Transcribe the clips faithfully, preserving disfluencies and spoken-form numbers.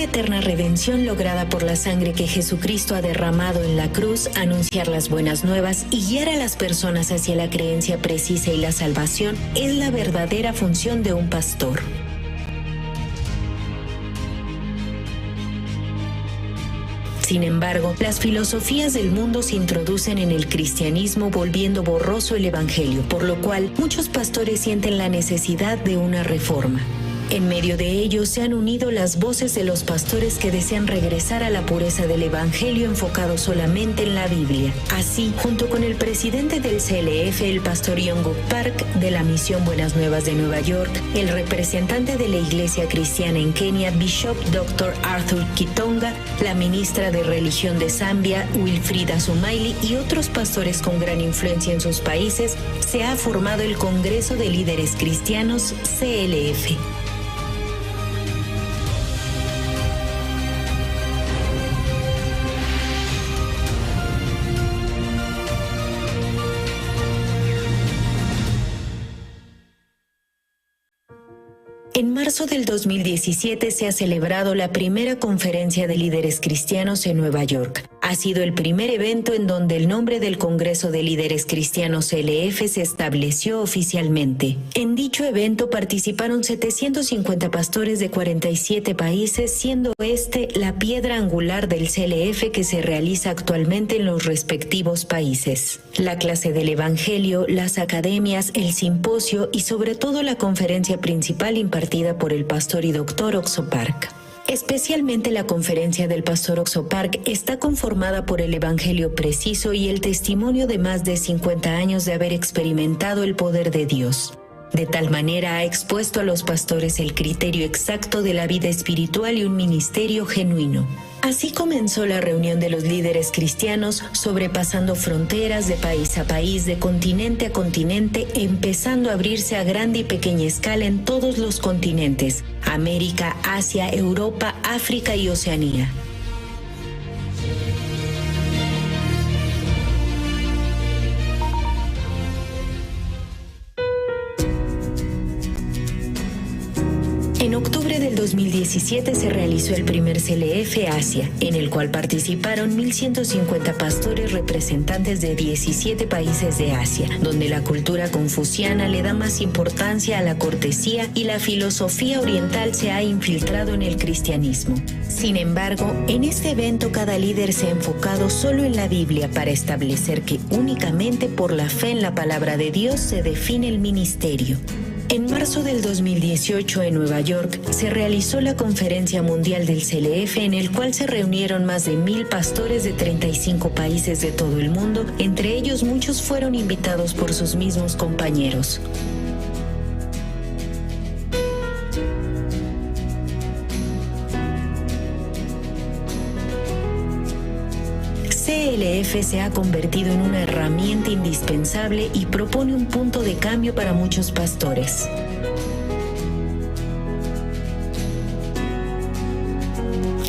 eterna redención lograda por la sangre que Jesucristo ha derramado en la cruz, anunciar las buenas nuevas y guiar a las personas hacia la creencia precisa y la salvación es la verdadera función de un pastor. Sin embargo, las filosofías del mundo se introducen en el cristianismo, volviendo borroso el evangelio, por lo cual muchos pastores sienten la necesidad de una reforma. En medio de ello se han unido las voces de los pastores que desean regresar a la pureza del evangelio enfocado solamente en la Biblia. Así, junto con el presidente del C L F, el pastor Yonguk Park, de la Misión Buenas Nuevas de Nueva York, el representante de la Iglesia Cristiana en Kenia, Bishop doctor Arthur Kitonga, la ministra de Religión de Zambia, Wilfrida Sumaili, y otros pastores con gran influencia en sus países, se ha formado el Congreso de Líderes Cristianos, C L F. En marzo del dos mil diecisiete se ha celebrado la primera conferencia de líderes cristianos en Nueva York. Ha sido el primer evento en donde el nombre del Congreso de Líderes Cristianos, C L F, se estableció oficialmente. En dicho evento participaron setecientos cincuenta pastores de cuarenta y siete países, siendo este la piedra angular del C L F que se realiza actualmente en los respectivos países. La clase del Evangelio, las academias, el simposio y sobre todo la conferencia principal impartida por el pastor y doctor Oxo Park. Especialmente la conferencia del pastor Oxo Park está conformada por el evangelio preciso y el testimonio de más de cincuenta años de haber experimentado el poder de Dios. De tal manera ha expuesto a los pastores el criterio exacto de la vida espiritual y un ministerio genuino. Así comenzó la reunión de los líderes cristianos, sobrepasando fronteras, de país a país, de continente a continente, empezando a abrirse a grande y pequeña escala en todos los continentes: América, Asia, Europa, África y Oceanía. En octubre del dos mil diecisiete se realizó el primer C L F Asia, en el cual participaron mil ciento cincuenta pastores representantes de diecisiete países de Asia, donde la cultura confuciana le da más importancia a la cortesía y la filosofía oriental se ha infiltrado en el cristianismo. Sin embargo, en este evento cada líder se ha enfocado solo en la Biblia para establecer que únicamente por la fe en la palabra de Dios se define el ministerio. En marzo del dos mil dieciocho, en Nueva York, se realizó la Conferencia Mundial del C L F, en el cual se reunieron más de mil pastores de treinta y cinco países de todo el mundo, entre ellos muchos fueron invitados por sus mismos compañeros. C L F se ha convertido en una herramienta indispensable y propone un punto de cambio para muchos pastores.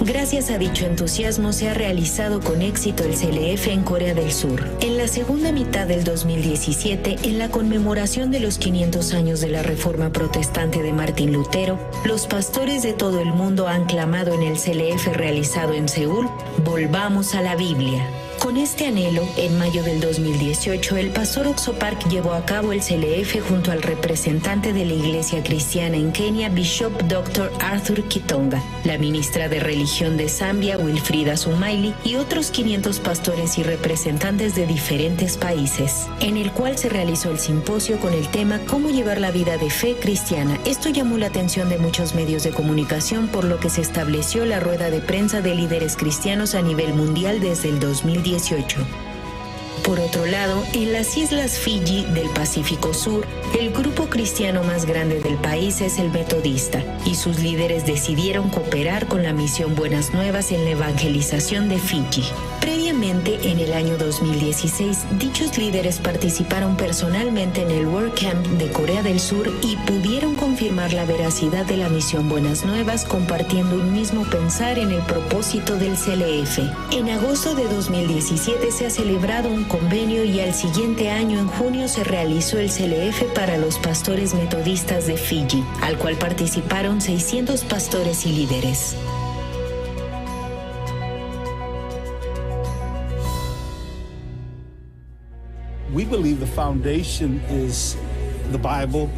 Gracias a dicho entusiasmo se ha realizado con éxito el C L F en Corea del Sur. En la segunda mitad del dos mil diecisiete, en la conmemoración de los quinientos años de la Reforma Protestante de Martín Lutero, los pastores de todo el mundo han clamado en el C L F realizado en Seúl: "Volvamos a la Biblia". Con este anhelo, en mayo del dos mil dieciocho, el pastor Oxo Park llevó a cabo el C L F junto al representante de la Iglesia Cristiana en Kenia, Bishop doctor Arthur Kitonga, la ministra de Religión de Zambia, Wilfrida Sumaili, y otros quinientos pastores y representantes de diferentes países, en el cual se realizó el simposio con el tema "Cómo llevar la vida de fe cristiana". Esto llamó la atención de muchos medios de comunicación, por lo que se estableció la rueda de prensa de líderes cristianos a nivel mundial desde el dos mil dieciocho. Por otro lado, en las islas Fiji del Pacífico Sur, el grupo cristiano más grande del país es el Metodista, y sus líderes decidieron cooperar con la Misión Buenas Nuevas en la evangelización de Fiji. Previamente, en el año dos mil dieciséis, dichos líderes participaron personalmente en el WordCamp de Corea del Sur y pudieron confirmar la veracidad de la Misión Buenas Nuevas, compartiendo un mismo pensar en el propósito del C L F. En agosto de dos mil diecisiete se ha celebrado un convenio y al siguiente año, en junio, se realizó el C L F para los pastores metodistas de Fiji, al cual participaron seiscientos pastores y líderes. We believe the foundation is the Bible,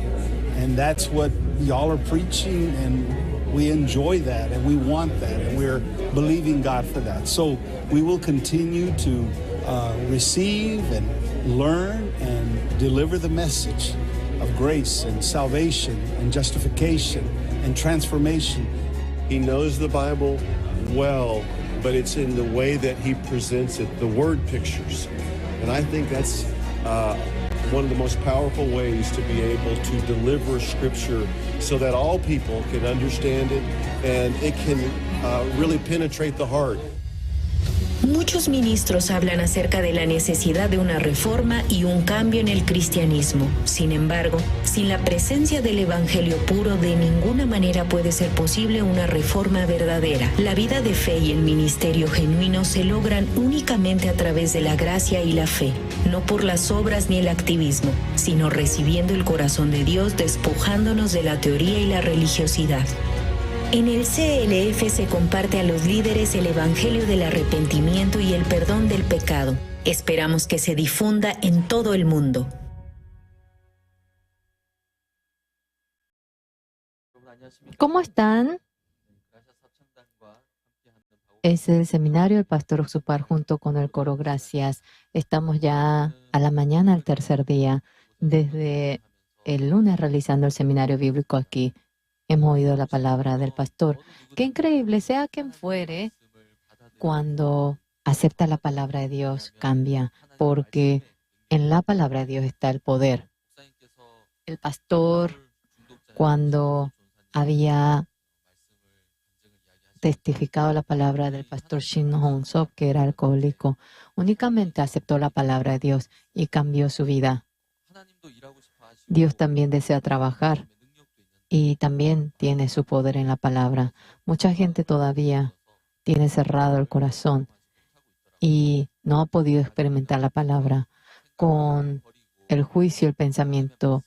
and that's what y'all are preaching, and we enjoy that, and we want that, and we're believing God for that. So we will continue to uh, receive and learn and deliver the message of grace and salvation and justification and transformation. He knows the Bible well, but it's in the way that he presents it, the word pictures. And I think that's uh, one of the most powerful ways to be able to deliver Scripture so that all people can understand it and it can uh, really penetrate the heart. Muchos ministros hablan acerca de la necesidad de una reforma y un cambio en el cristianismo. Sin embargo, sin la presencia del evangelio puro, de ninguna manera puede ser posible una reforma verdadera. La vida de fe y el ministerio genuino se logran únicamente a través de la gracia y la fe, no por las obras ni el activismo, sino recibiendo el corazón de Dios, despojándonos de la teoría y la religiosidad. En el C L F se comparte a los líderes el evangelio del arrepentimiento y el perdón del pecado. Esperamos que se difunda en todo el mundo. ¿Cómo están? Es el seminario del pastor Oxupar junto con el coro Gracias. Estamos ya a la mañana, el tercer día, desde el lunes realizando el seminario bíblico aquí. Hemos oído la palabra del pastor. Qué increíble, sea quien fuere, cuando acepta la palabra de Dios, cambia, porque en la palabra de Dios está el poder. El pastor, cuando había testificado la palabra del pastor Shin Hong Sok, que era alcohólico, únicamente aceptó la palabra de Dios y cambió su vida. Dios también desea trabajar y también tiene su poder en la palabra. Mucha gente todavía tiene cerrado el corazón y no ha podido experimentar la palabra con el juicio, el pensamiento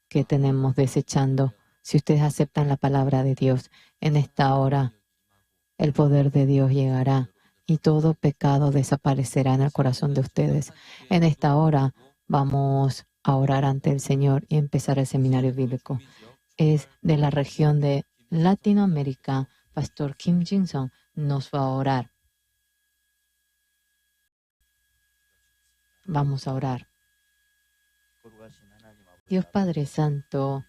que tenemos desechando. Si ustedes aceptan la palabra de Dios en esta hora, el poder de Dios llegará y todo pecado desaparecerá en el corazón de ustedes. En esta hora vamos a orar ante el Señor y empezar el seminario bíblico. Es de la región de Latinoamérica. Pastor Kim Jin-sung nos va a orar. Vamos a orar. Dios Padre Santo,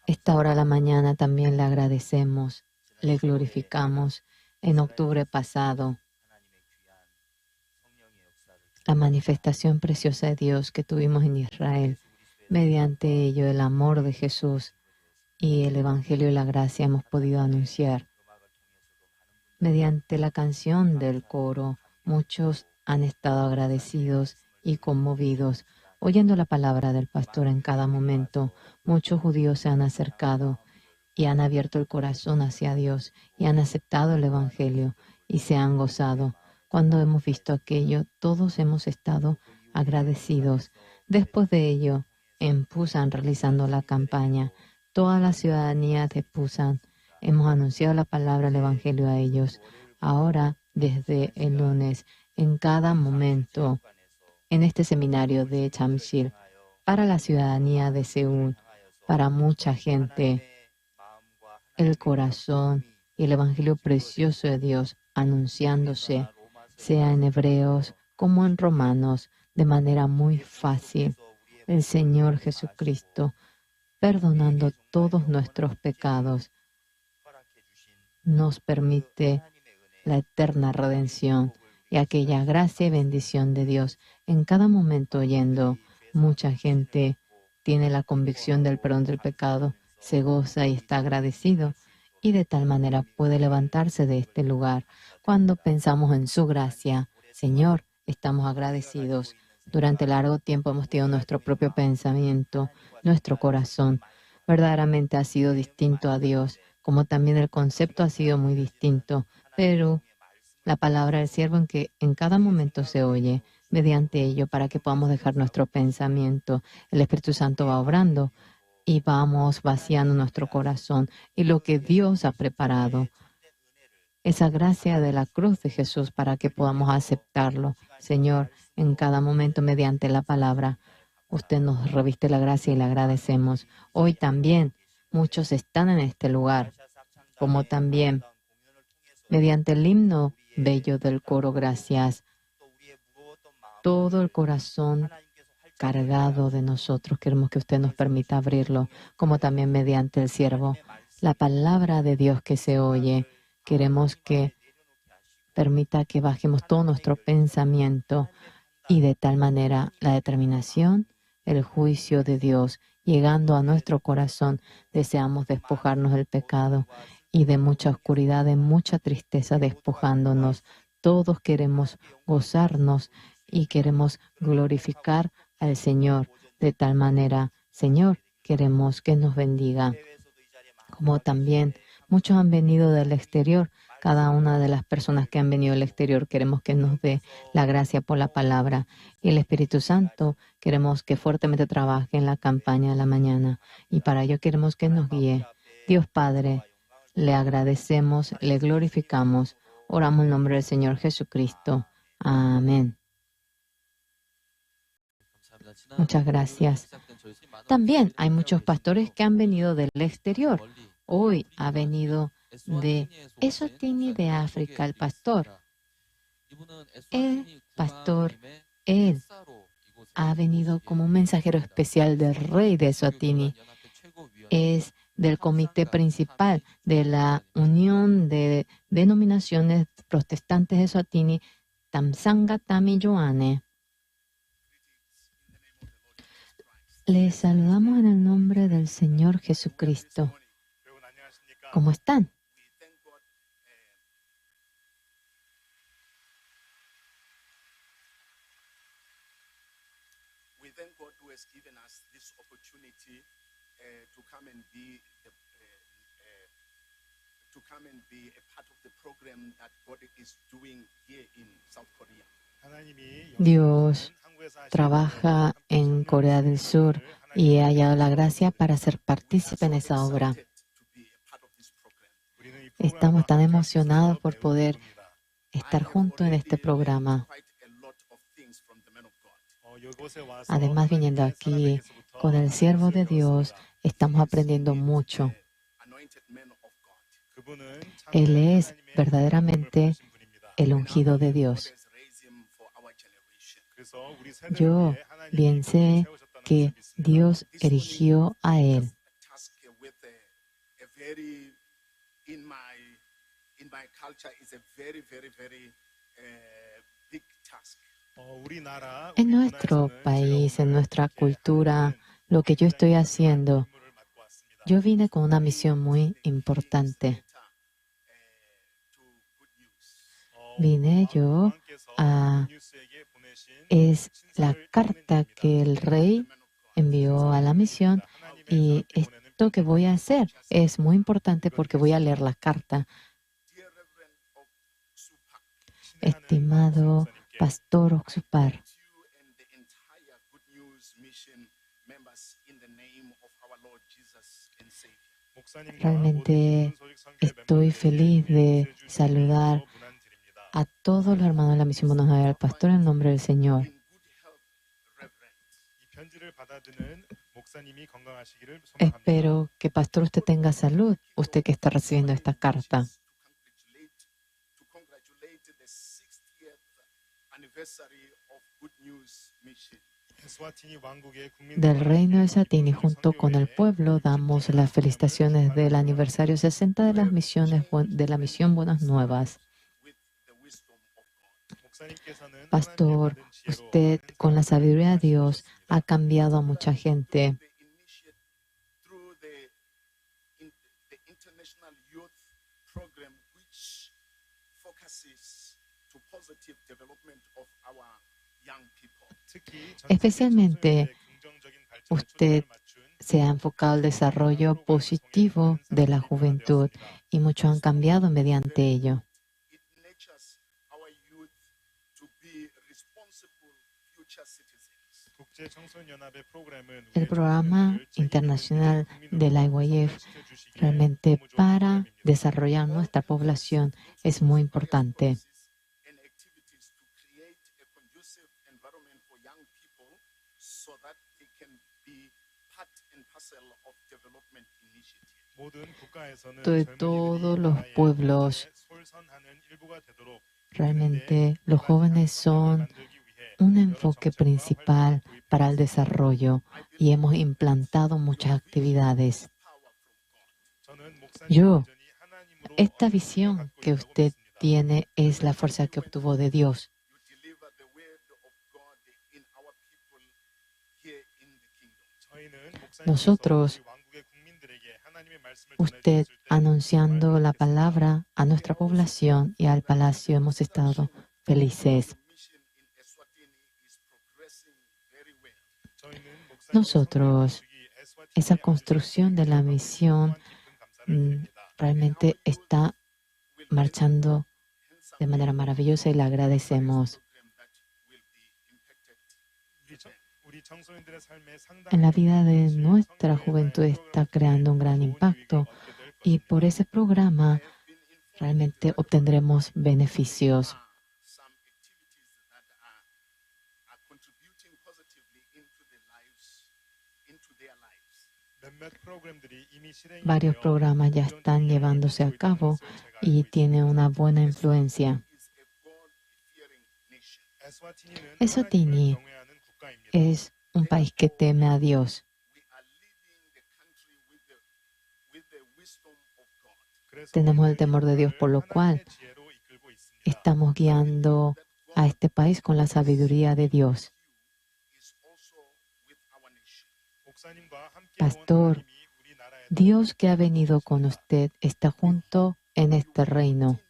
esta hora de la mañana también le agradecemos, le glorificamos. En octubre pasado, la manifestación preciosa de Dios que tuvimos en Israel, mediante ello el amor de Jesús y el evangelio de la gracia hemos podido anunciar. Mediante la canción del coro, muchos han estado agradecidos y conmovidos. Oyendo la palabra del pastor en cada momento, muchos judíos se han acercado y han abierto el corazón hacia Dios y han aceptado el evangelio y se han gozado. Cuando hemos visto aquello, todos hemos estado agradecidos. Después de ello, en Busan, realizando la campaña, toda la ciudadanía de Busan, hemos anunciado la palabra del evangelio a ellos. Ahora, desde el lunes, en cada momento, en este seminario de Jamsil, para la ciudadanía de Seúl, para mucha gente, el corazón y el evangelio precioso de Dios anunciándose, sea en hebreos como en romanos, de manera muy fácil. El Señor Jesucristo, perdonando todos nuestros pecados, nos permite la eterna redención y aquella gracia y bendición de Dios. En cada momento oyendo, mucha gente tiene la convicción del perdón del pecado, se goza y está agradecido, y de tal manera puede levantarse de este lugar. Cuando pensamos en su gracia, Señor, estamos agradecidos. Durante largo tiempo hemos tenido nuestro propio pensamiento, nuestro corazón. Verdaderamente ha sido distinto a Dios, como también el concepto ha sido muy distinto. Pero la palabra del siervo en que en cada momento se oye, mediante ello, para que podamos dejar nuestro pensamiento. El Espíritu Santo va obrando y vamos vaciando nuestro corazón y lo que Dios ha preparado. esa gracia de la cruz de Jesús para que podamos aceptarlo. Señor, en cada momento mediante la palabra, usted nos reviste la gracia y le agradecemos. Hoy también muchos están en este lugar, como también mediante el himno bello del coro, gracias. Todo el corazón cargado de nosotros, queremos que usted nos permita abrirlo, como también mediante el siervo, la palabra de Dios que se oye. Queremos que permita que bajemos todo nuestro pensamiento y de tal manera la determinación, el juicio de Dios, llegando a nuestro corazón, deseamos despojarnos del pecado y de mucha oscuridad, de mucha tristeza, despojándonos. Todos queremos gozarnos y queremos glorificar al Señor. De tal manera, Señor, queremos que nos bendiga. Como también muchos han venido del exterior, cada una de las personas que han venido del exterior, queremos que nos dé la gracia por la palabra. Y el Espíritu Santo, queremos que fuertemente trabaje en la campaña de la mañana. Y para ello queremos que nos guíe. Dios Padre, le agradecemos, le glorificamos. Oramos en nombre del Señor Jesucristo. Amén. Muchas gracias. También hay muchos pastores que han venido del exterior. Hoy ha venido de Eswatini, de África, el pastor. El pastor, él ha venido como un mensajero especial del rey de Eswatini. Es del comité principal de la Unión de Denominaciones Protestantes de Eswatini, Tamsanga Tami Yoane. Les saludamos en el nombre del Señor Jesucristo. ¿Cómo están? We thank God who has given us this opportunity, uh, to come and be the, uh, uh, to come and be a part of the program that God is doing here in South Korea. Dios trabaja en Corea del Sur y he hallado la gracia para ser partícipe en esa obra. Estamos tan emocionados por poder estar junto en este programa. Además, viniendo aquí con el siervo de Dios, estamos aprendiendo mucho. Él es verdaderamente el ungido de Dios. Yo bien sé que Dios erigió a él. En nuestro país, en nuestra cultura, lo que yo estoy haciendo, yo vine con una misión muy importante. Vine yo a, es la carta que el rey envió a la misión, y esto que voy a hacer es muy importante porque voy a leer la carta. Estimado pastor Oxupar, realmente estoy feliz de saludar a todos los hermanos de la misión Buenos Aires al pastor en nombre del Señor. Espero que, pastor, usted tenga salud, usted que está recibiendo esta carta. Del Reino de Eswatini, junto con el pueblo, damos las felicitaciones del aniversario sesenta de las misiones buen-, de la misión Buenas Nuevas. Pastor, usted con la sabiduría de Dios ha cambiado a mucha gente. Especialmente usted se ha enfocado al desarrollo positivo de la juventud y muchos han cambiado mediante ello. El programa internacional de la I Y F realmente para desarrollar nuestra población es muy importante. De todos los pueblos, realmente los jóvenes son un enfoque principal para el desarrollo y hemos implantado muchas actividades. Yo, esta visión que usted tiene es la fuerza que obtuvo de Dios. Nosotros, usted anunciando la palabra a nuestra población y al palacio, hemos estado felices. Nosotros, esa construcción de la misión, mm, realmente está marchando de manera maravillosa y le agradecemos. En la vida de nuestra juventud está creando un gran impacto y por ese programa realmente obtendremos beneficios. Varios programas ya están llevándose a cabo y tiene una buena influencia. Eswatini es un país que teme a Dios. Tenemos el temor de Dios, por lo cual estamos guiando a este país con la sabiduría de Dios. Pastor, Dios que ha venido con usted está junto en este reino.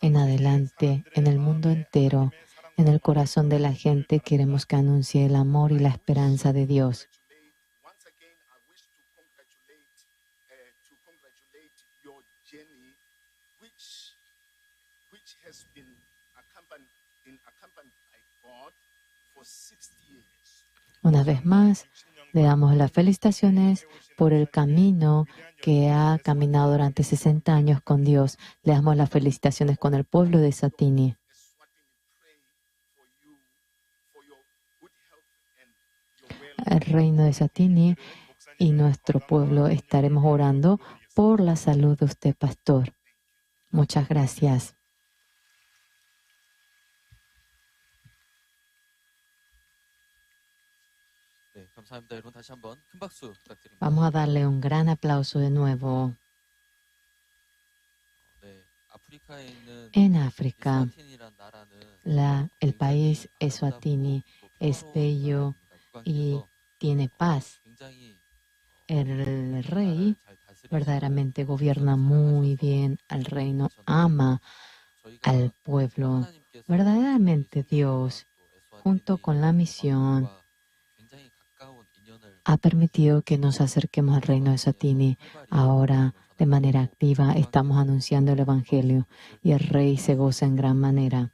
En adelante, en el mundo entero, en el corazón de la gente, queremos que anuncie el amor y la esperanza de Dios. Una vez más, le damos las felicitaciones por el camino que ha caminado durante sesenta años con Dios. Le damos las felicitaciones con el pueblo de Eswatini. El reino de Eswatini y nuestro pueblo estaremos orando por la salud de usted, pastor. Muchas gracias. Vamos a darle un gran aplauso de nuevo. En África, la, el país Eswatini es bello y tiene paz. El rey verdaderamente gobierna muy bien al reino, ama al pueblo. Verdaderamente Dios, junto con la misión, ha permitido que nos acerquemos al reino de Eswatini. Ahora, de manera activa, estamos anunciando el evangelio y el rey se goza en gran manera.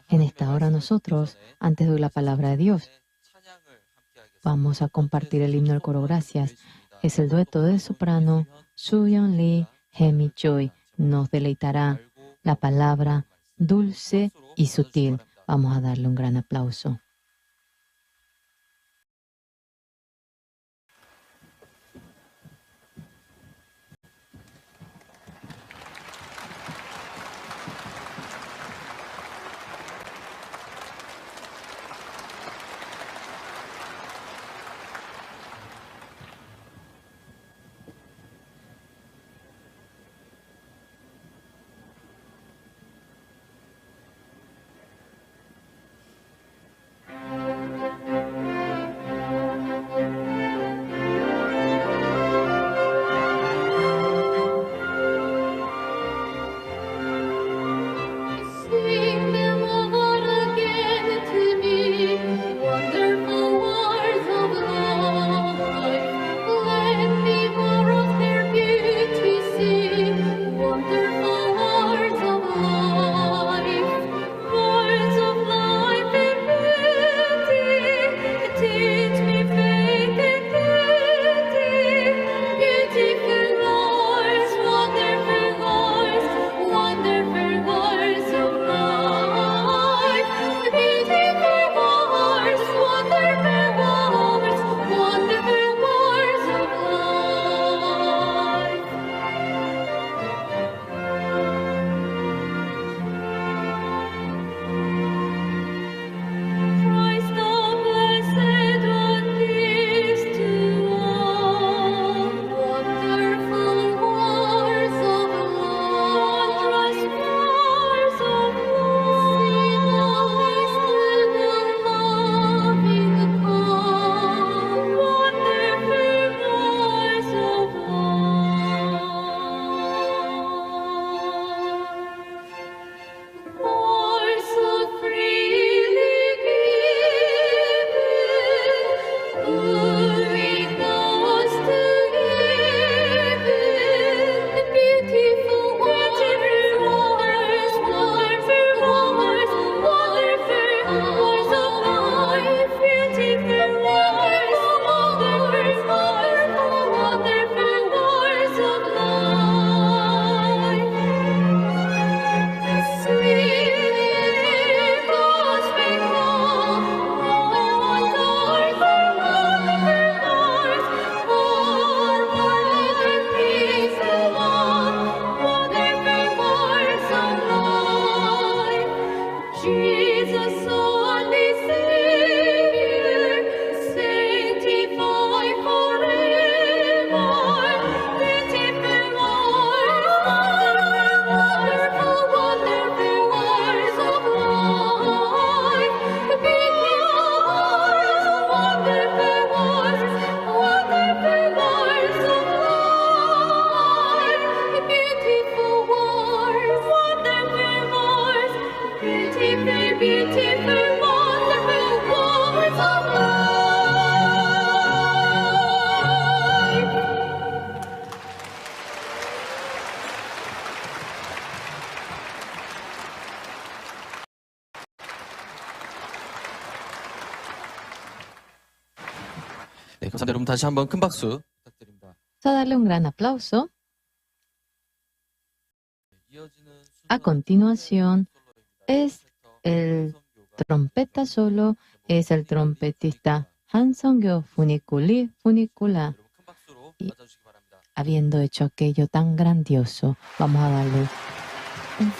En esta hora nosotros, antes de la palabra de Dios, vamos a compartir el himno del coro Gracias. Es el dueto de soprano Suyon Lee, Hemi Choi. Nos deleitará la palabra dulce y sutil. Vamos a darle un gran aplauso. 여러분 다시 한번 큰 박수 부탁드립니다. Vamos a darle un gran aplauso. A continuación es el trompeta solo, es el trompetista Han Songyo Funiculi Funicula. Y habiendo hecho aquello tan grandioso, vamos a darle un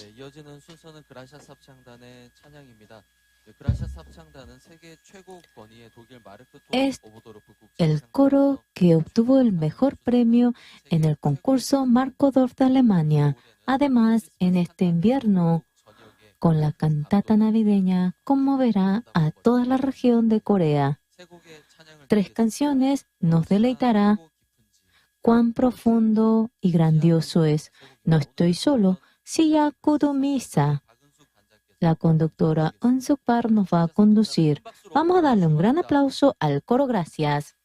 네, 이어지는 순서는 그라시아스 합창단의 찬양입니다. 네, 그라시아스 합창단은 세계 최고 권위의 독일 마르크 Es el coro que obtuvo el mejor premio en el concurso Markdorf de Alemania. Además, en este invierno, con la cantata navideña, conmoverá a toda la región de Corea. Tres canciones nos deleitará. Cuán profundo y grandioso es. No estoy solo, siya kudumisa. La conductora Eun Suk Park nos va a conducir. Vamos a darle un gran aplauso al coro. Gracias.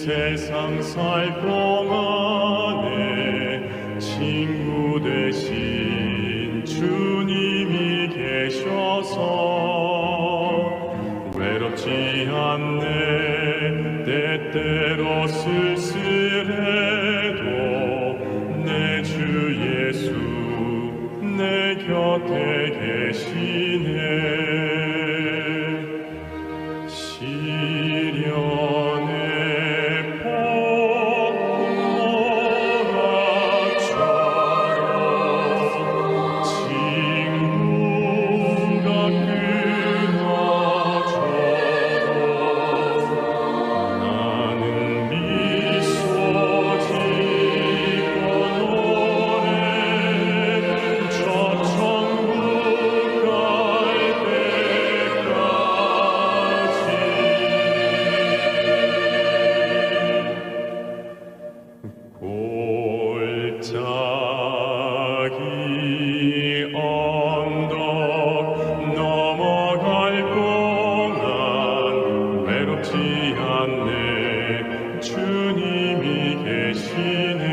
세상 살 동안에 친구 되신 주님이 계셔서 외롭지 않네. 때때로 쓸쓸해도 내 주 예수 내 곁에 계시네. 시련의 폭풍 몰아쳐도, 친구가 끊어져도, 나는 미소 짓고 노래는 저 천국 갈 때까지. 골짜기 언덕 넘어갈 동안 외롭지 않네. 주님이 계시네.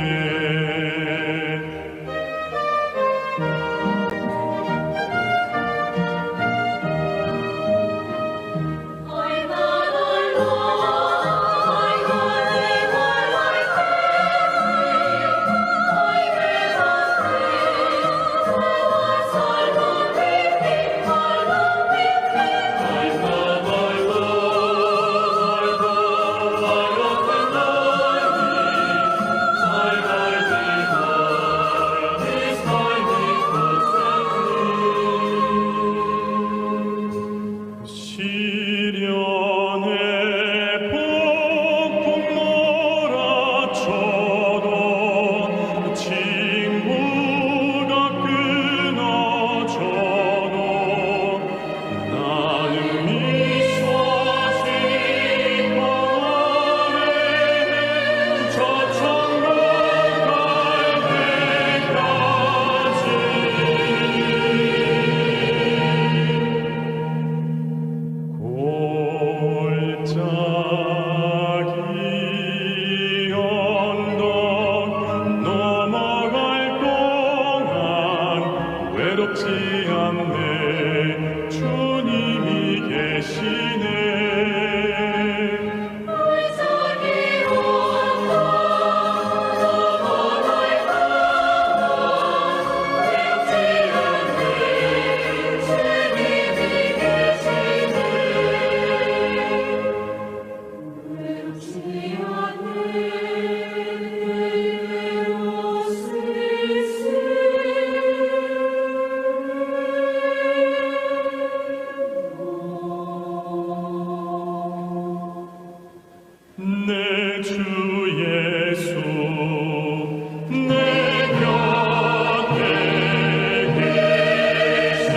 시련의 폭풍 몰아쳐도, 친구가 끊어져도, 나는 미소 짓고 노래는 저 천국 갈 때까지. 골짜기 언덕 넘어갈 동안 외롭지 않네. 주님이 계시네. 내 주 예수 내 곁에 계시네.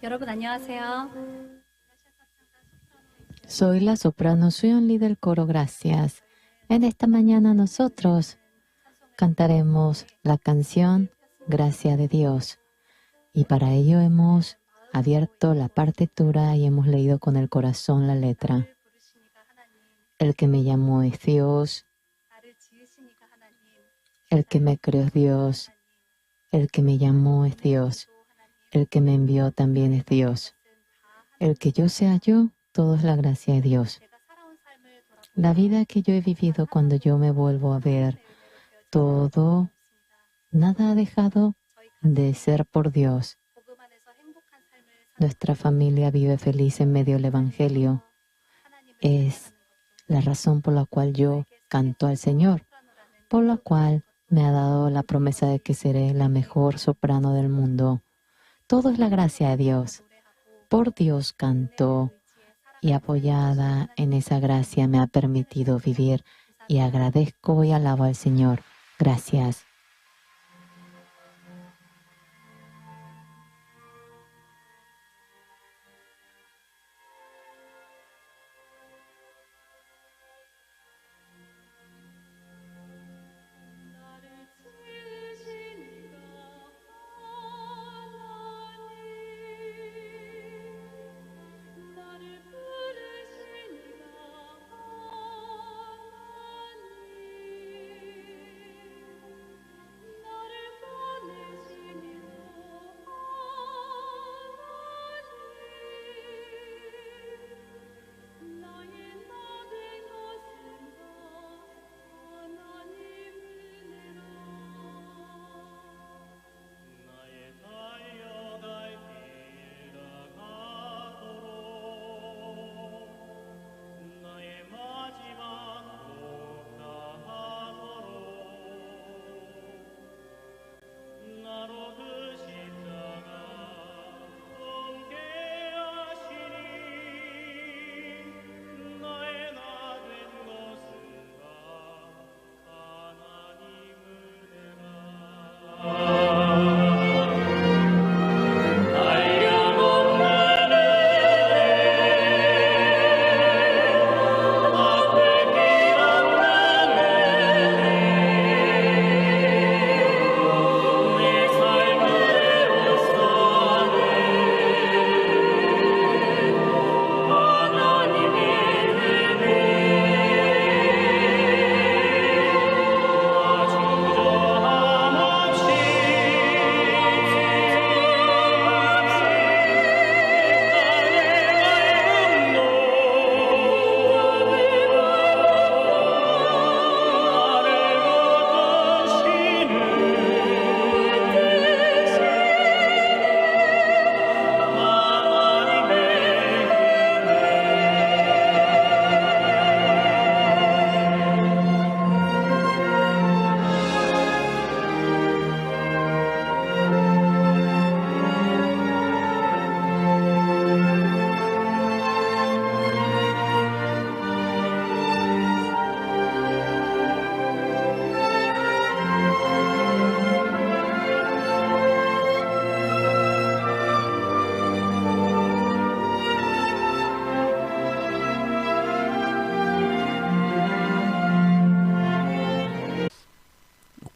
여러분 안녕하세요. Soy la soprano Suyonli del coro Gracias. En esta mañana nosotros cantaremos la canción Gracia de Dios. Y para ello hemos abierto la partitura y hemos leído con el corazón la letra. El que me llamó es Dios. El que me creó es Dios. El que me llamó es Dios. El que me envió también es Dios. El que yo sea yo, todo es la gracia de Dios. La vida que yo he vivido, cuando yo me vuelvo a ver, todo, nada ha dejado de ser por Dios. Nuestra familia vive feliz en medio del Evangelio. Es la razón por la cual yo canto al Señor, por la cual me ha dado la promesa de que seré la mejor soprano del mundo. Todo es la gracia de Dios. Por Dios canto y apoyada en esa gracia me ha permitido vivir y agradezco y alabo al Señor. Gracias.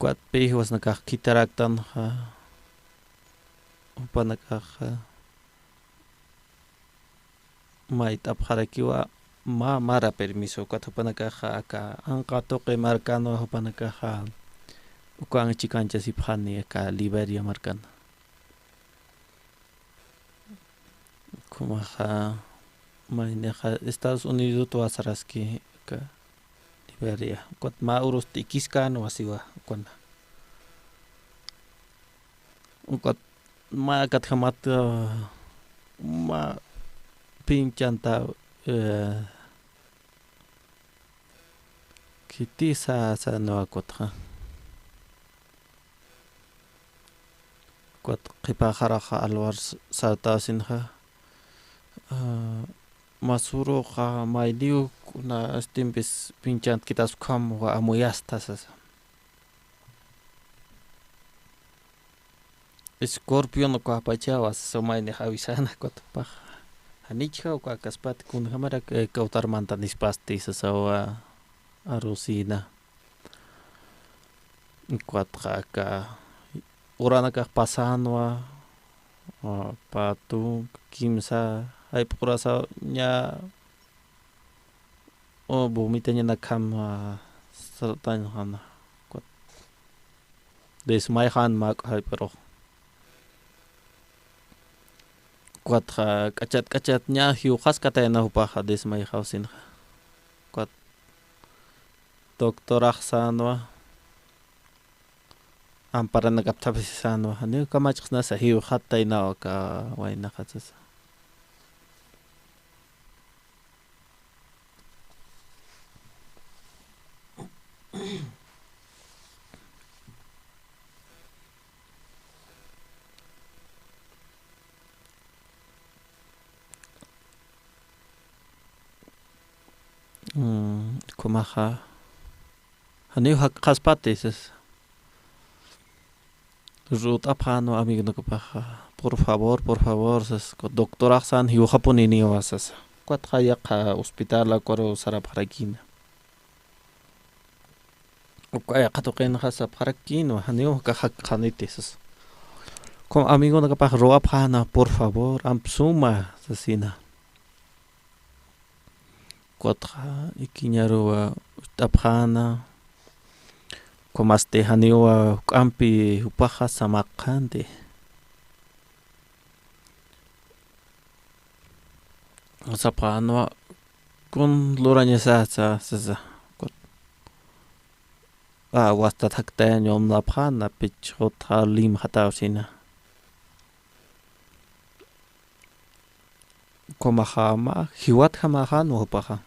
Ukatpï jiwasanakax khitharaktanxa, jupanakaxa mayt'apxarakiwa, mä mara permiso, ukat jupanakaxa aka anqa tuqi markanwa, jupanakaxa ukan chikanchasipxani aka Liberia markan. Ukhumaxa maynixa Estados Unidotwa saraski aka Liberia. Ukat mä urus t'ikiskänwa siwa ukana. Ukat mä akatjamat, mä phinchhanta, eh, khitisa sänwa ukatxa. Ukat qhipaxaraxa alwar s-, sartasinxa, ah, masuruxa mayniw kuna stimpis phinchhant khitas ukham wa amuyasta sasa. Escorpión ukapachawa, sumaynix awisana, ukat jupax. Janichjaw uka kaspat, kunjamarak, eh, kawtar mantanispasti sasawa, arusina. Ukatxa aka uranakax pasänwa, ah, pä tunk, kimsa, jayp'u urasa ña, o vomitañanakjam, ah, sartañxana. Ukat desmayxän mä jayp'urux. Ukatxa k'achat k'achat ña jiwxaskatayna jupaxa desmayxaw sinxa. Ukat doctorax sänwa, amparanakapthapi sänwa, janiw kamachxsnasa jiwxataynaw aka waynaxa sasa. Mm, kumaxa. Janiw jakxaspati sasa. Rut'apxänwa amigonakapaxa, por favor, por favor, sas, doctorax sän jiwxapuniniwa sasa. Ukatxa yaqha hospital ukaru sarapxarakïna. Uka yaqha tuqinxa sapxarakïnwa, janiw aka jakxaniti sas. Como amigonakapax ruwapxäna, por favor, amp suma, sasina. Ukatxa ikiñaruwa ucht'apxäna, ukhamasti janiwa juk'ampi jupaxa samäkxänti. Sapxänwa, kun lurañasa sasa, ukat. A, wastat jaktayañ umlapxäna, pich jutxa limxataw sina. Kumaxa mä jiwatjamäxänwa jupaxa.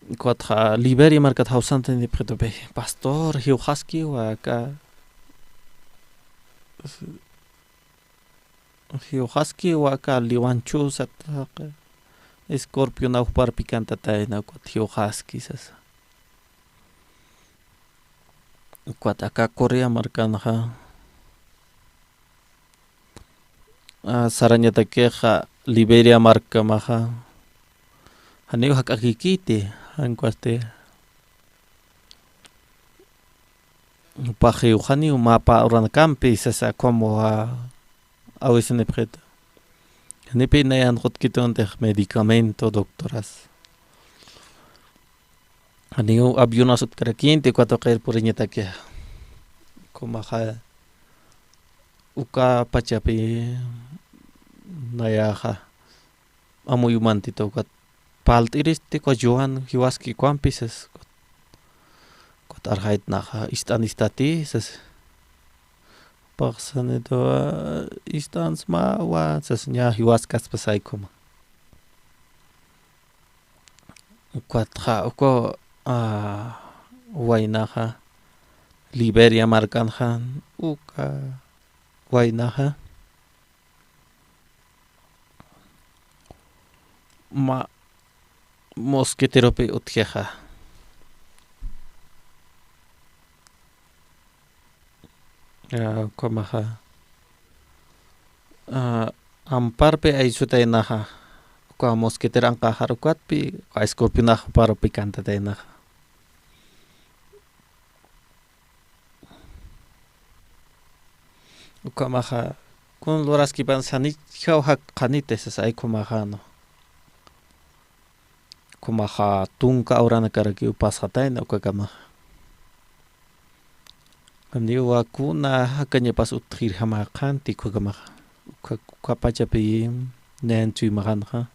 Ukatxa Liberia markat jawsantanipxitupi, pastor, jiwxaskiwa aka. Jiwxaskiwa aka liwanchusat, escorpión awjpar pikantatayna, ukat jiwxaski sasa. Ukat aka Corea markanxa, a, sarañatakixa Liberia markamaxa, janiw jak'akikiti, jan ukhasti. Jupax jiwxaniw mä pä uranakampi sasa, como, a, awisanipxitu. Janipï nayan jutkitunti medicamento, doctoras. Janiw avionas utkarakïnti, uka tuqir puriñataki. Kumaxa uka pachapi nayaxa amuyumantita, ukat palt'iristi, ukat Joan jiwaski ukhampi sas. Ukat arxaytnaxa, ist'anistati sas. Jupax sanituwa, ist'ansmawa sas, ña jiwaskaspa saykuma. Ukatxa, uka, a, waynaxa, Liberia markanxa, uka waynaxa. Mä mosqueteropi utjixa. A, ukhamaxa. A, amparpi aysutaynaxa. Uka mosquetero anqaxar ukatpï, uka escorpionax juparu pikantataynaxa. Ukhamaxa, kun luraskipan sanichjaw jakxaniti sas, ay ukhamaxäna. Ukhamaxa tunka uranakarakiw pasxatayna ukakamaxa. Janiwa kuna jakañapas utjirjamäkxänti ukakamaxa. Uka, uka pachapi nayan chuymaxänxa.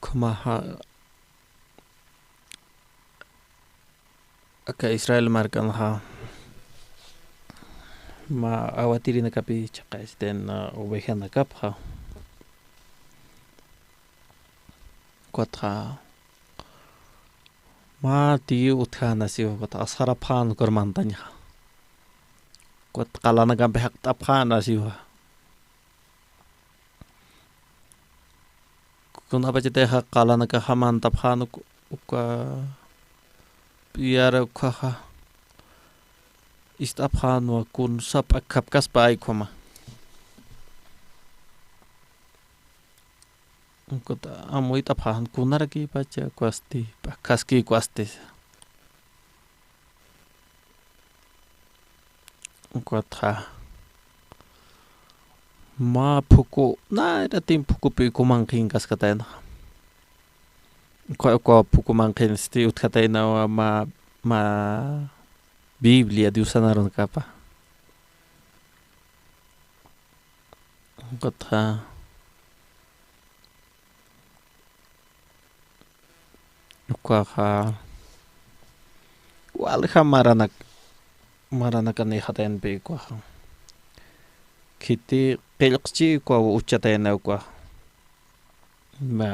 Ukhamaxa aka Israel markanxa mä awatirinakapi chhaqaystin, uh, ovejanakapxa. Ukatxa mä tiyu utjänasiwa, ukat asxarapxän ukhar mantañxa. Ukat qalanakampi jaqt'apxänasiwa. Kunapachatix qalanakaxa mantapxän uk-, uka p'iyar ukhaxa ist'apxänwa kun sap'a khapkaspa ay ukhama. Ukat amuyt'apxän kunarakipacha ukhasti, p'akhaski ukhasti. Ukatxa mä phuku, nayratin phukupi uka manqhinkaskatayna. Uka, uka phuku manqhinsti utjataynawa mä, mä Biblia Diosan arunakapa. Ukatxa ukaxa walja maranak, maranakanïxatayna ukaxa. Khiti qillqchi ukaw uchatayna ukaxa. Mä,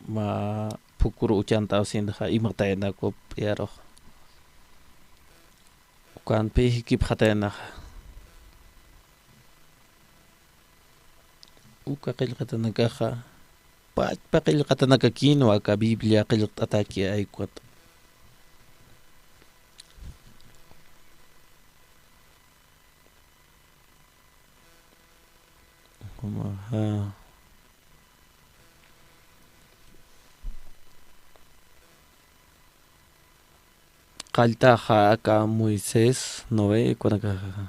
mä phukuru uchantaw sinxa imatayna uka p'iyarux. Ukampi jikipxataynaxa. Uka qillqatanakaxa, pachpa qillqatanakakinwa aka Biblia qillqt'ataki ay ukat. Ukhamaxa. Qalltaxa aka Moisés, Noé, kunakaxa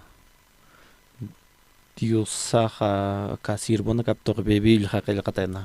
Diosaxa aka siervonakap tuqi Bibliaxa qillqatayna.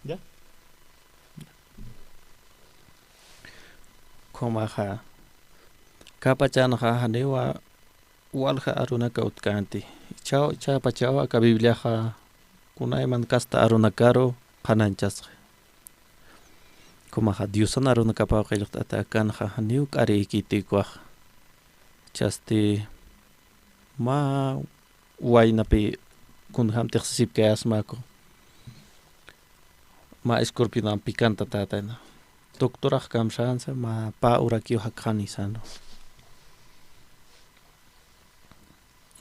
Ya. Ukhamaxa, kapachanxa janiwa walja arunaka utjkänti. Ichhaw, ichhapachaw aka Bibliaxa kunayman kasta arunakaru qhanañchasxi. Ukhamaxa Diosan arunakapaw qillqt'ata akanxa janiw k'arïkiti ukax. Jichhasti mä waynapi kunjamtix sisipkayasma uka. Mä escorpionamp picantatätayna. Doctorax kamsänsa, mä pä urakiw jakxani sänwa.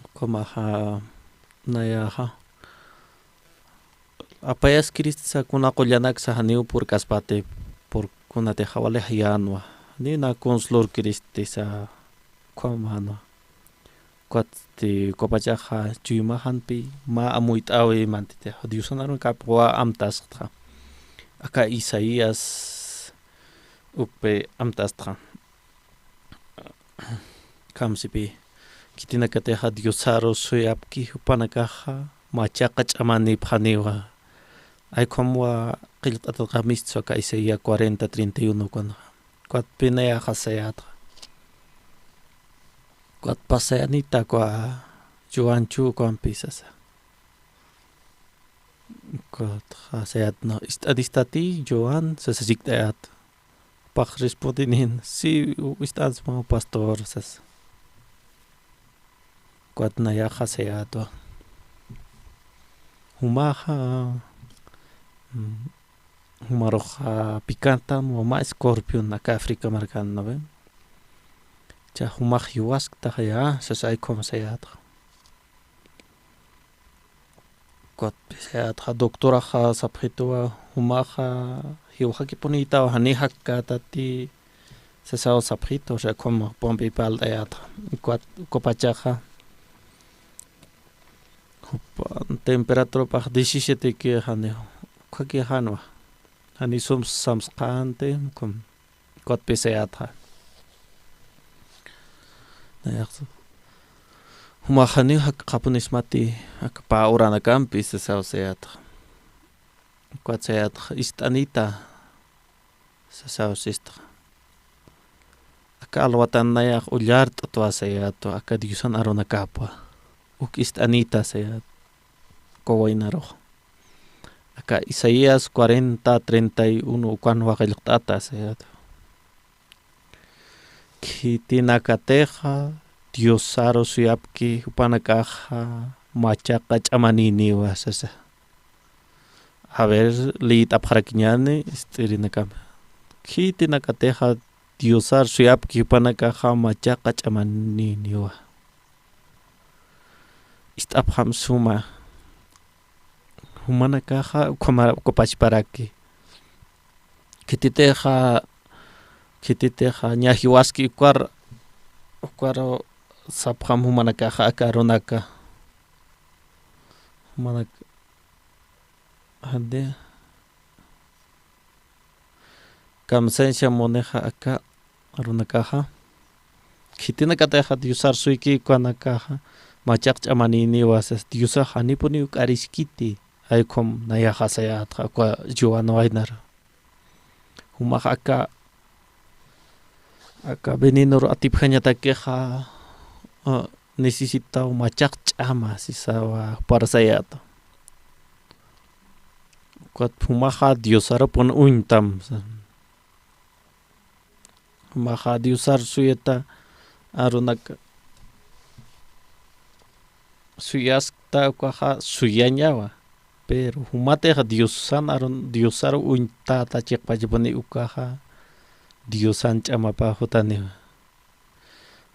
Ukhamaxa nayaxa Apayaskiristisa kuna qullanaksa janiw purk'aspati, pur kunatixa wali jayänwa. Nina kunslurkiristisa ukhamänwa. Ukat ukapachaxa chuyma janpi mä amuyt'äwi mantiti, Diosan arunakapwa amtastxa. Aka Isaías ukpi amtastxa. Kamsipi, khitinakatixa Diosaru suyapki jupanakaxa machaqa ch'amanipxaniwa. Ay ukhamwa qillqt'atatxa mistsa aka Isaías cuarenta treinta y uno ukwanxa. Ukat pinayaxa sayätxa. Ukat pasayanita ukwa Joanchu ukampi sasa. Ukatxa sayätna, ist'anistati Joan sasa chikt'ayät. Jupax respondinin, sí, ist'ansma pastor sasa. Ukat nayaxa sayätwa. Jumaxa, mm, jumaruxa picantan, mä escorpión aka África markan, ¿no ve? Cha jumax jiwasktaxaya, sasa ay ukham sayätxa. Ukat sayätxa, doctoraxa sapxituwa, jumaxa jiwxakipunïtawa, janiw jakkätati sasaw sapxitu, o sea, ukham jupampi parlt'ayätxa. Ukat ukapachaxa jupan temperaturapax diecisiete ki janiw, ukhaki janiwa. Janiw sum samsqanti, ukham. Ukat pisayätxa. Nayax, jumax janiw jakxapunismati, aka pä uranakampi sasaw sayätxa. Ukat sayätxa, ist'anita sasaw sistxa. Aka alwatan nayax ullart'twa sayätwa, aka Diosan arunakapwa. Uk ist'anita sayät, uka waynarux. Aka Isaías cuarenta treinta y uno ukanwa qillqt'ata sayät. Khitinakatixa Diosaru suyapki jupanakaxa machaqa ch'amanïniwa sasa. A ver, liyt'apxarakiñäni, ist'irinakama. Khitinakatixa Diosaru suyapki jupanakaxa machaqa ch'amanïniwa. Ist'apxam suma. Jumanakaxa ukhamar ukapachparaki. Khititixa, khititixa ña jiwaski ukar, ukar sapxam jumanakaxa aka arunaka. Jumanak, jandi. Kamsañsa munixa aka arunakaxa. Khitinakatixa Diosar suyki ukanakaxa machaq ch'amanïniwa sas, Diosax janipuniw k'ariskiti, ay ukham nayaxa sayätxa uka Joan waynar. Jumax aka, aka venenor atipjañatakixa, a, necesitaw machaq ch'ama sisawa jupar sayäta. Ukat jumaxa Diosarupun uñtam, sa. Jumaxa Diosar suyata arunaka suyaskta ukaxa suyañawa. Pero jumatixa Diosan arun, Diosar uñtata chiqpachapuni ukaxa Diosan ch'amapa jutaniwa.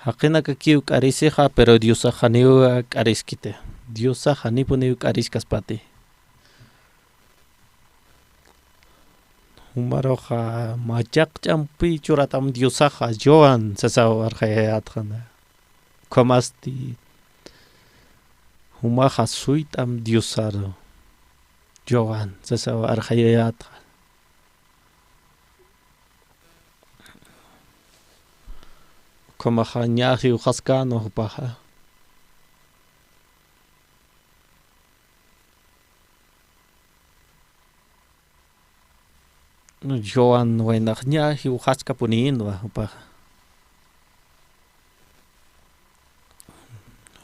Jaqinakakiw k'arisixa, pero Diosax janiw k'ariskiti. Diosax janipuniw k'ariskaspati. Jumaruxa machaq ch'ampi churatam Diosaxa, Joan, sasaw arxayayätxa. Ukhamasti jumaxa suytam Diosaru, Joan, sasaw arxayayätxa. Ukhamaxa ñä jiwxaskänwa jupaxa. Joan waynax ñä jiwxaskapunïnwa jupaxa.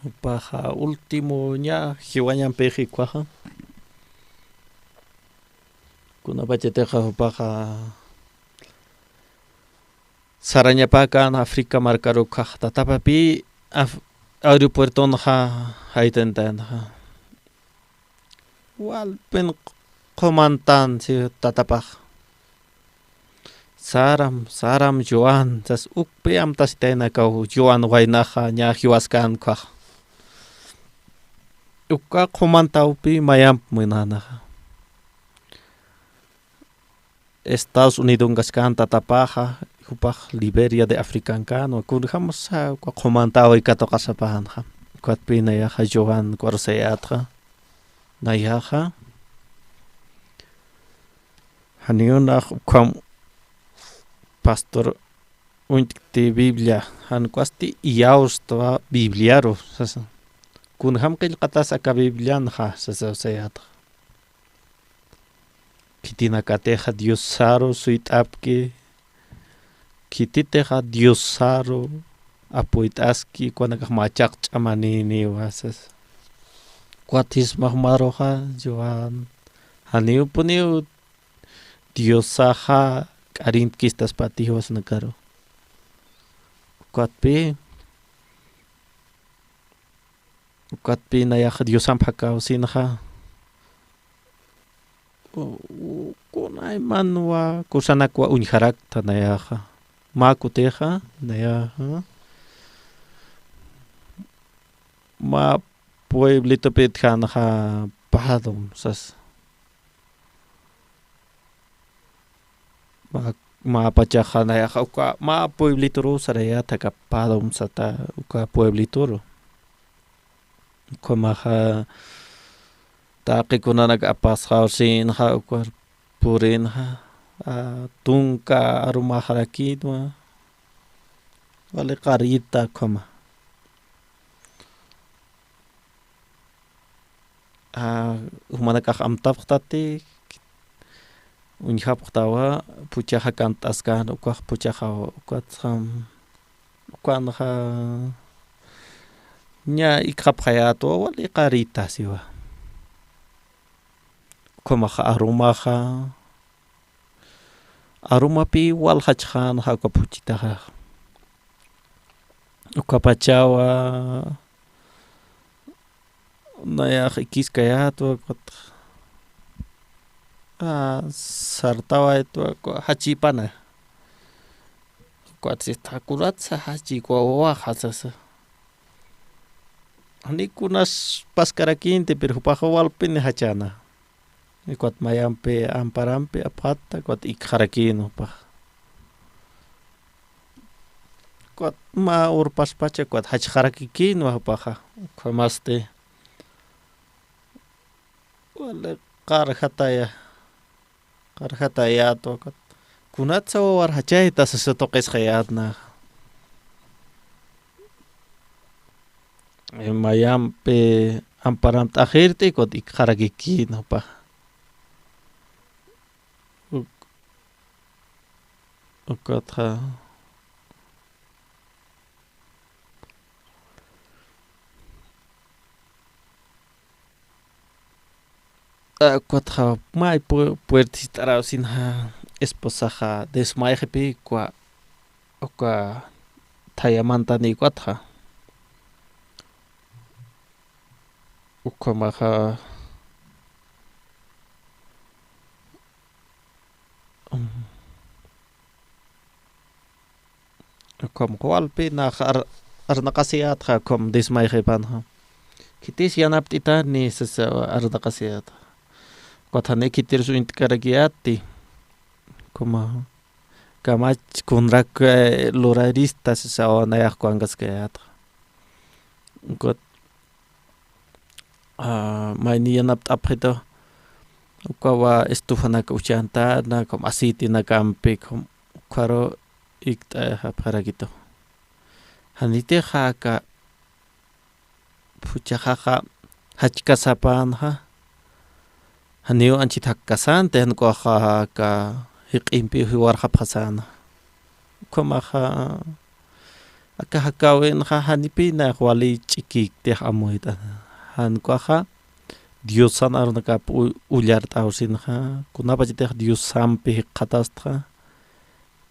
Jupaxa último ñä jiwañampix ukaxa. Kunapachatixa jupaxa sarañapäkän África markaru ukkhax tatapapï, af-, aeropuertonxa jaytantänxa. Walpin qhumantan si tatapax. Saram, saram Joan, sas ukpi amtasitaynakaw Joan waynaxa ñä jiwaskän ukkhax. Uka qhumantawpï mayamp munänaxa. Estados Unidonkaskän tatapaxa, jupax Liberia de Africankänwa, kunjamsa uka qhumantäwi katuqasapanxa. Ukatpï nayaxa Joan kuarusayätxa. Nayaxa. Janiw nax ukham pastor uñt'kti Biblia, jan ukasti iyawstwa Bibliaru, sasa. Kunjam qillqatas aka Biblianxa, sasa, sayätxa. Khitinakatixa Diosaru suyt'apki, khititixa Diosaru apuyt'aski, ukanakax mä ch'aqch'amanïniwa, sasa. Ukat sisma jumaruxa, Joan, janiwpuniw Diosaxa k'arintkistaspa ati jiwasanakaru. Ukatpï, ukatpï nayax Diosamp jakäwsinxa. U-, u-, kunaymanwa kusanakwa uñjarakta nayaxa. Mä kutixa, nayaxa. Mä pueblitopïtxa naxa Padum sas. Mä, mä pachaxa nayaxa uka, mä pueblitoruw sarayät aka Padum sata uka pueblitoru. Ukhamaxa taqi kunanak apasxawsinxa ukar purinxa, a, tunka arumaxarakïnwa, wali qarita ukhama. A, jumanakax amtapxtati, uñjapxtawa, phuchhaxa kant'askän, ukax phuchhaxa, ukatxa, ukanxa, ña ikxapxayätwa, wali qarita siwa. Ukhamaxa arumaxa, arumapï wal jachxänxa uka phuchhitaxa. Ukapachawa nayax ikiskayätwa, ukat, a, sartawaytwa, uka jachipana. Ukat sista kunatsa jachikwa wawaxa sasa. Jani kunas paskarakïnti, pero jupaxa walpini jachäna. Ukat mayampi amparampi apxatta, ukat ikxarakïnwa jupax. Ukat mä urpaspacha, ukat jachxarakikïnwa jupaxa. Ukhamasti. Wali qarjataya. Qarjatayätwa ukat. Kunatsa wawar jachayta sasa tuqisxayätna. Mayampi amparamt'axirti, ukat ikxarakikïn jupax. Uk-, ukatxa. A, ukatxa may pu-, puerta jist'arawsinxa esposaxa desmayxipi, uka, uka thaya mantani ukatxa. Ukhamaxa, um, Ukham walpi nax ar-, arnaqasiyätxa, ukham desmayxipanxa. Khitis yanapt'itani sasa arnaqasiyätxa. Ukat jani khitirus uñt'karakiyätti. Ukhama kamach kunrak, eh, lurarista sasa nayax kuankaskayätxa. Ukat A, mayni yanapt'apxitu, ukawa estufanak uchantäna, ukham aceitenakampi, ukham ukharu ikt'ayapxarakitu. Janitixa aka phuchhaxaxa jachkasapanxa, janiw anchit jakkasanti, jan ukaxa aka jiq'impiw jiwarxapxasana. Ukhamaxa, aka jakäwinxa janipï nax wali ch'ikiktix amuyt'ana. Jan ukaxa, Diosan arunakap u-, ullart'awsinxa, kunapachatix Diosampi jikxatastxa,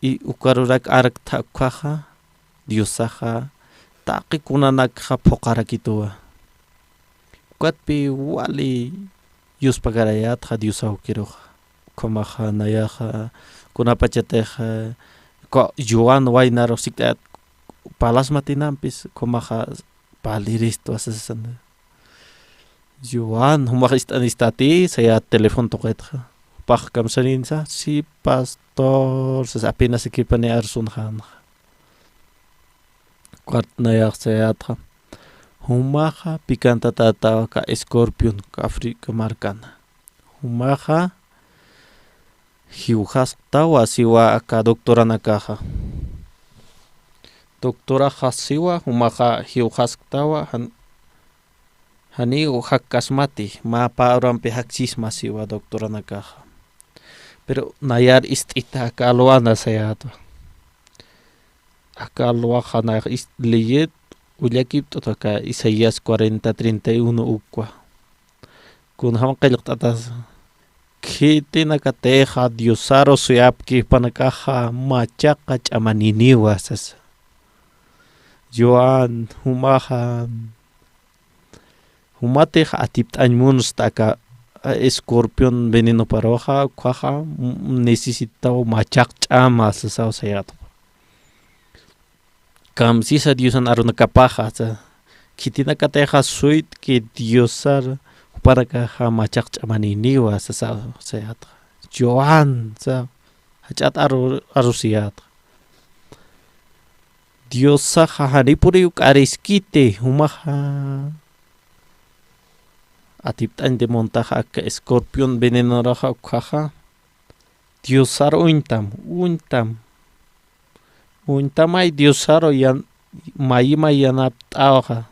y ukarurak arktha ukkhaxa, Diosaxa, taqi kunanakxa phuqharakituwa. Ukatpï wali yuspakarayätxa Dios awkiruxa. Ukhamaxa nayaxa, kunapachatixa, uka Joan waynarux sikt'ayät, palas matinampis, ukhamaxa, paliristwa sasana. Joan, jumax ist'anistati, sayät teléfono tuqitxa. pax kamsarinsa, sí, pastor, sas apenas equipani arsunxanxa. Cuarto nayax sayätxa. Jumaxa picantatätawa aka Escorpión, aka África markana. Jumaxa jiwxasktawa siwa aka doctoranakaxa. Doctoraxa siwa, jumaxa jiwxasktawa, jan-, janiw jakkasmati, mä pä urampi jaksisma siwa doctoranakaxa. Pero nayar ist'ita aka alwana sayätwa. Aka alwaxa nayax ist-, leyit ullakipt'ut aka Isaías cuarenta treinta y uno ukwa. Kunjam qillqt'atasa. Khitinakatixa Diosaru suyapki jupanakaxa machaqa ch'amaniniwa sasa. Joan, jumaxa, jumatix atipt'añ munsta aka, a, escorpión venenoparuxa, ukhaxa, m-, necesitaw machaq ch'ama sasaw sayätwa. Kamsisa Diosan arunakapaxa, sa, khitinakatixa suyt'ki Diosar, jupanakaxa machaq ch'amaniniwa, sa, sa, sayätxa. Joan, sa, jach'at aru-, arusiyätxa. Diosaxa janipuriw k'ariskiti, jumaxa. Atipt'añ de montaxa aka escorpión venenoraxa ukhaxa. Diosar uñtam, uñtam. Uñtamay Diosaru yan-, mayimay yanapt'awxa.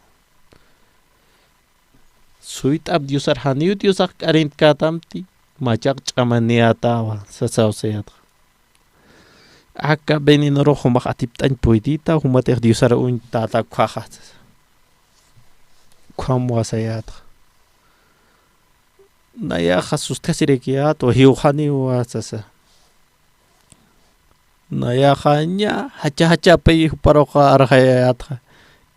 Suyt'ap Diosar janiw Diosax k'arintkätamti, machaq ch'amaniyätawa, sasaw sayätxa. Aka venenurux jumax atipt'añ puydita, jumatix Diosar uñtäta ukhaxa, sasa. Ukham wasayätxa. Nayaxa sustjasirikiyätwa, jiwxaniwa, sasa. Nayaxa ña, jacha, jachapi juparuxa arxayayätxa.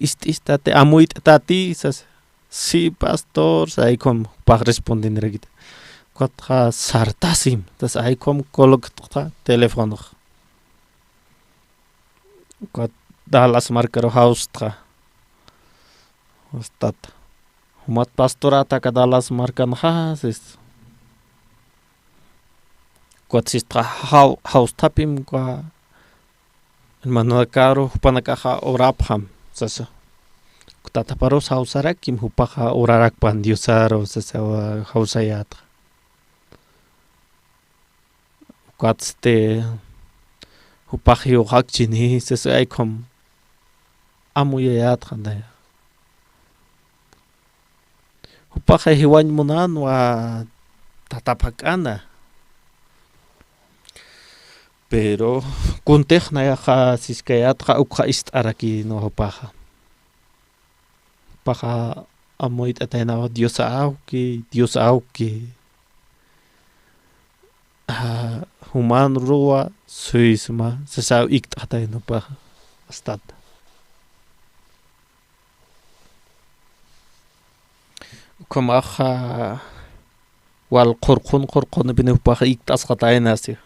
Ist'istati, amuyt'tati, sasa. Sí, pastor, sasa, ay ukham jupax respondinirakiti. Ukatxa sartasim, sasa, ay ukham coloqtxa teléfonox. Ukat Dallas markaru jawstxa. Jawstata. Jumat pastoräta aka Dallas markanxa, sis. Ukat sistxa jaw-, jawstapim uka hermanonakaru jupanakaxa orapxam, sasa. Tataparus jawsarakim jupaxa orarakpan Diosaru, sasa, jawsayätxa. Ukatsti, jupax jiwxakchini, sasa, ay ukham amuyayätxa naya. Jupaxa jiwañ munänwa tatap jak'ana. Pero kuntix nayaxa siskayätxa ukxa ist'arakïnwa jupaxa. Jupaxa amuyt'ataynawa Dios awki, Dios awki. Ah, jumanruwa suysma, sasaw ikt'atayna jupaxa, astata. Ukhamaxa wal qurqun qurqunipini jupaxa ikt'asqatayna, si.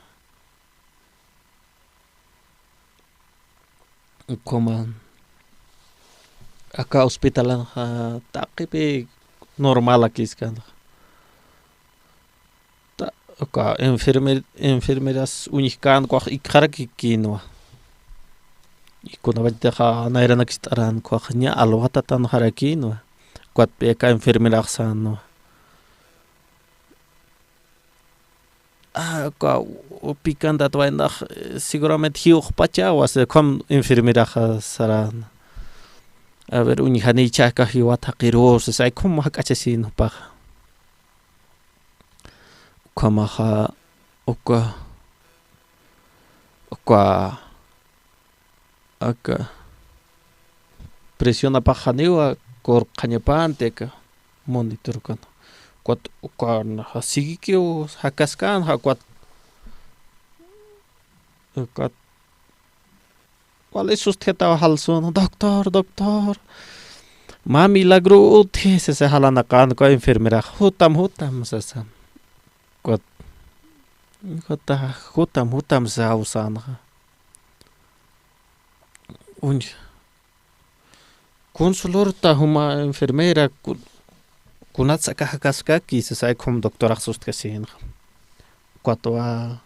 Ukhaman aka hospitalanxa taqipi normalakïskanxa. Ta-, uka enfermer-, enfermeras uñjkän ukax ikxarakïkïnwa. Y kunapachatixa nayranak ist'arän ukax ña alwatatanxarakïnwa. Ukatpï aka enfermerax sänwa. Ah, uka, u-, picantat waynax, eh, seguramente jiwxpachawa, sasa, ukham enfermeraxa sarän. A ver, uñjanicha aka jiwat jaqiru, sasa, ay ukham jak'achasin jupaxa. Ukhamaxa, uka, uka, aka presión apaxaniwa kurqañapanti aka monitor kan. Ukat, ukan, siguikiw jakaskan, ukat, ukat. Wali sustjataw jalsun, "Doctor, doctor, mä milagro utji", sasa jalanaqan, uka enfermerax, "Jutam, jutam", sasa. Ukat, ukat, "Jutam, jutam", sasa jawsänxa. Uñ, "Consulorta juma enfermera, ku-, kunatsa aka jakaskaki", sasa, ay ukham doctorax sustjasïnxa. Ukatwa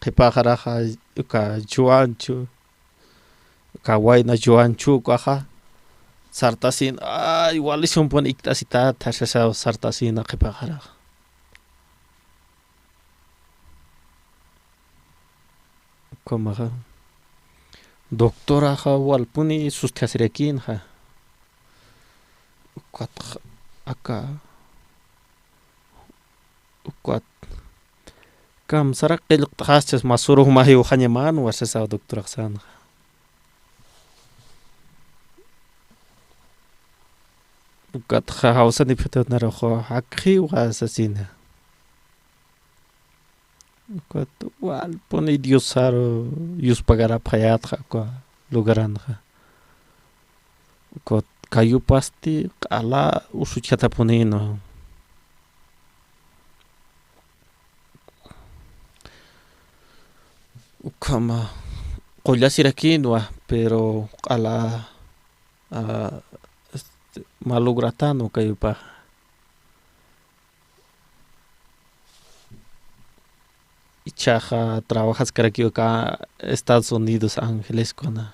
qhipaxaraxa uka Juancho, uka wayna Juancho ukaxa sartasin, ay, wali sumpun ikt'asitäta sasaw sartasina qhipaxaraxa. Ukhamaxa doctoraxa walpuni sustjasirakïnxa. Ukat aka, ukat kamsarak qillqt'xascha, mä suru jumax jiwxañamänwa sasaw doctorax sänxa. Ukatxa jawsanipxitu naruxa jakxiwa sasina. Ukat walpuni Diosaru yuspagarapxayätxa uka lugaranxa. Ukat kayupasti q'ala usuchjatapunïnwa. Ukhama qullasirakïnwa, pero q'ala, ah, este, malugratänwa kayupaxa. Ichhaxa trabajaskarakiw aka Estados Unidos, Ángeles kuna.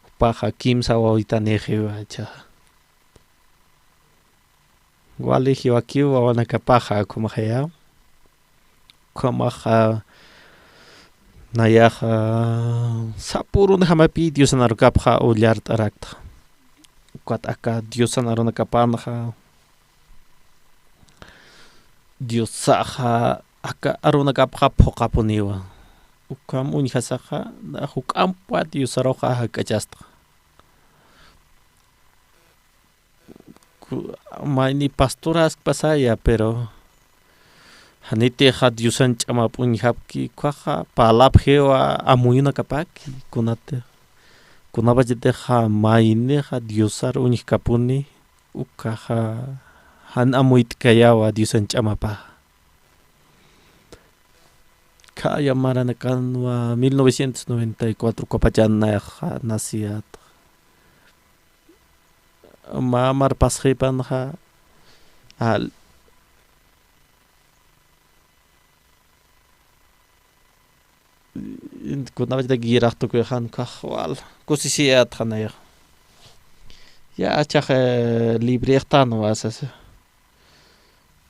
Jupaxa kimsa wawitanixiwa ichhaxa. Wali jiwakiw wawanakapaxa, ukhamaxaya. Ukhamaxa nayaxa sapürunjamapi Diosan arunakapxa ullart'araktxa. Ukat aka Diosan arunakapanxa, Diosaxa aka arunakapxa phuqhapuniwa. Ukham uñjasaxa, na juk'ampa Diosaruxa jak'achastxa. Ku-, mayni pastoraskpasaya, pero janitixa Diosan ch'amap uñjapki, ukhaxa parlapxiwa amuyunakapaki, kunati, kunapachatixa maynixa Diosar uñjkapuni, ukhaxa jan amuyt'kayawa Diosan ch'amapaxa. Khaya maranakanwa mil novecientos noventa y cuatro ukapachanxa naciyätxa. Mä marpasxipanxa, al-, kunapachataki guerrax tukuyxan ukhax wal kusisiyätxa nayax. Ya, jichhax, eh, librextanwa sasa.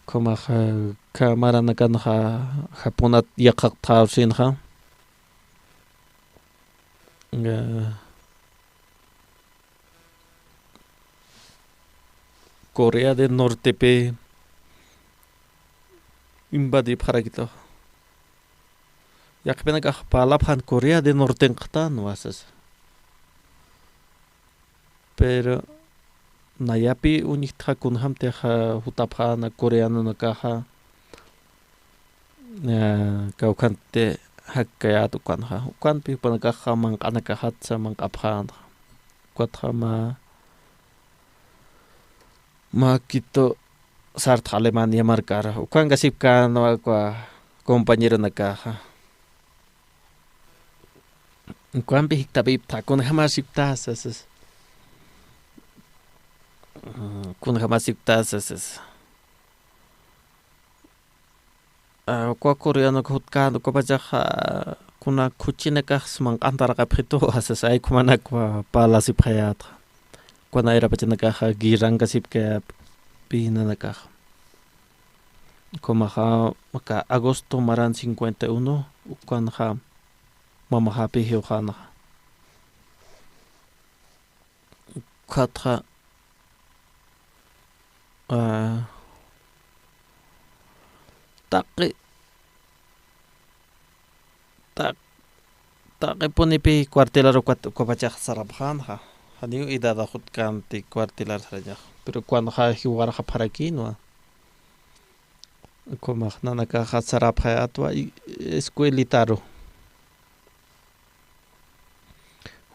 Ukhamaxa, eh, khä maranakanxa japunat yaqhaqtxaw sinxa. Eh, Corea del Nortepi invadipxarakitwa. Yaqhipanakax parlapxän Corea del Nortenxtanwa sasa. Pero nayapi uñjtxa kunjämtix jutapxäna coreanonakaxa, eh, kawkhanti jakkayät ukanxa. Ukanpi jupanakaxa manq'anakaxatsa manq'apxänxa. Ukatxa mä, mä Quito sartxa Alemania markar. Ukankasipkänwa uka compañeronakaxa. Ukampi jikxatapipxta, kunjamasipktasa sasa. Mm, kunjamasipktasa sasa. Ah, uka coreanok jutkän, ukapachaxa, ah, kuna khuchinakax manq'antaraqapxituwa sasa, ay ukhamanakwa parlasipxayätxa. Kuna irapachanakaxa guerrankasipkayäpï nanakaxa. Ukhamaxa, aka agosto maran cincuenta y uno, ukanxa mamaxapi jiwxänxa. Ukatxa, ah, taqi, taq-, taqipunipi cuartelar ukat, ukapachax sarapxänxa. Janiw edadax jutkänti cuartelar sarañax. Pero cuandoxa jiwarxapxarakïnwa. Ukhamax nanakaxa sarapxayätwa i-, escuelitaru.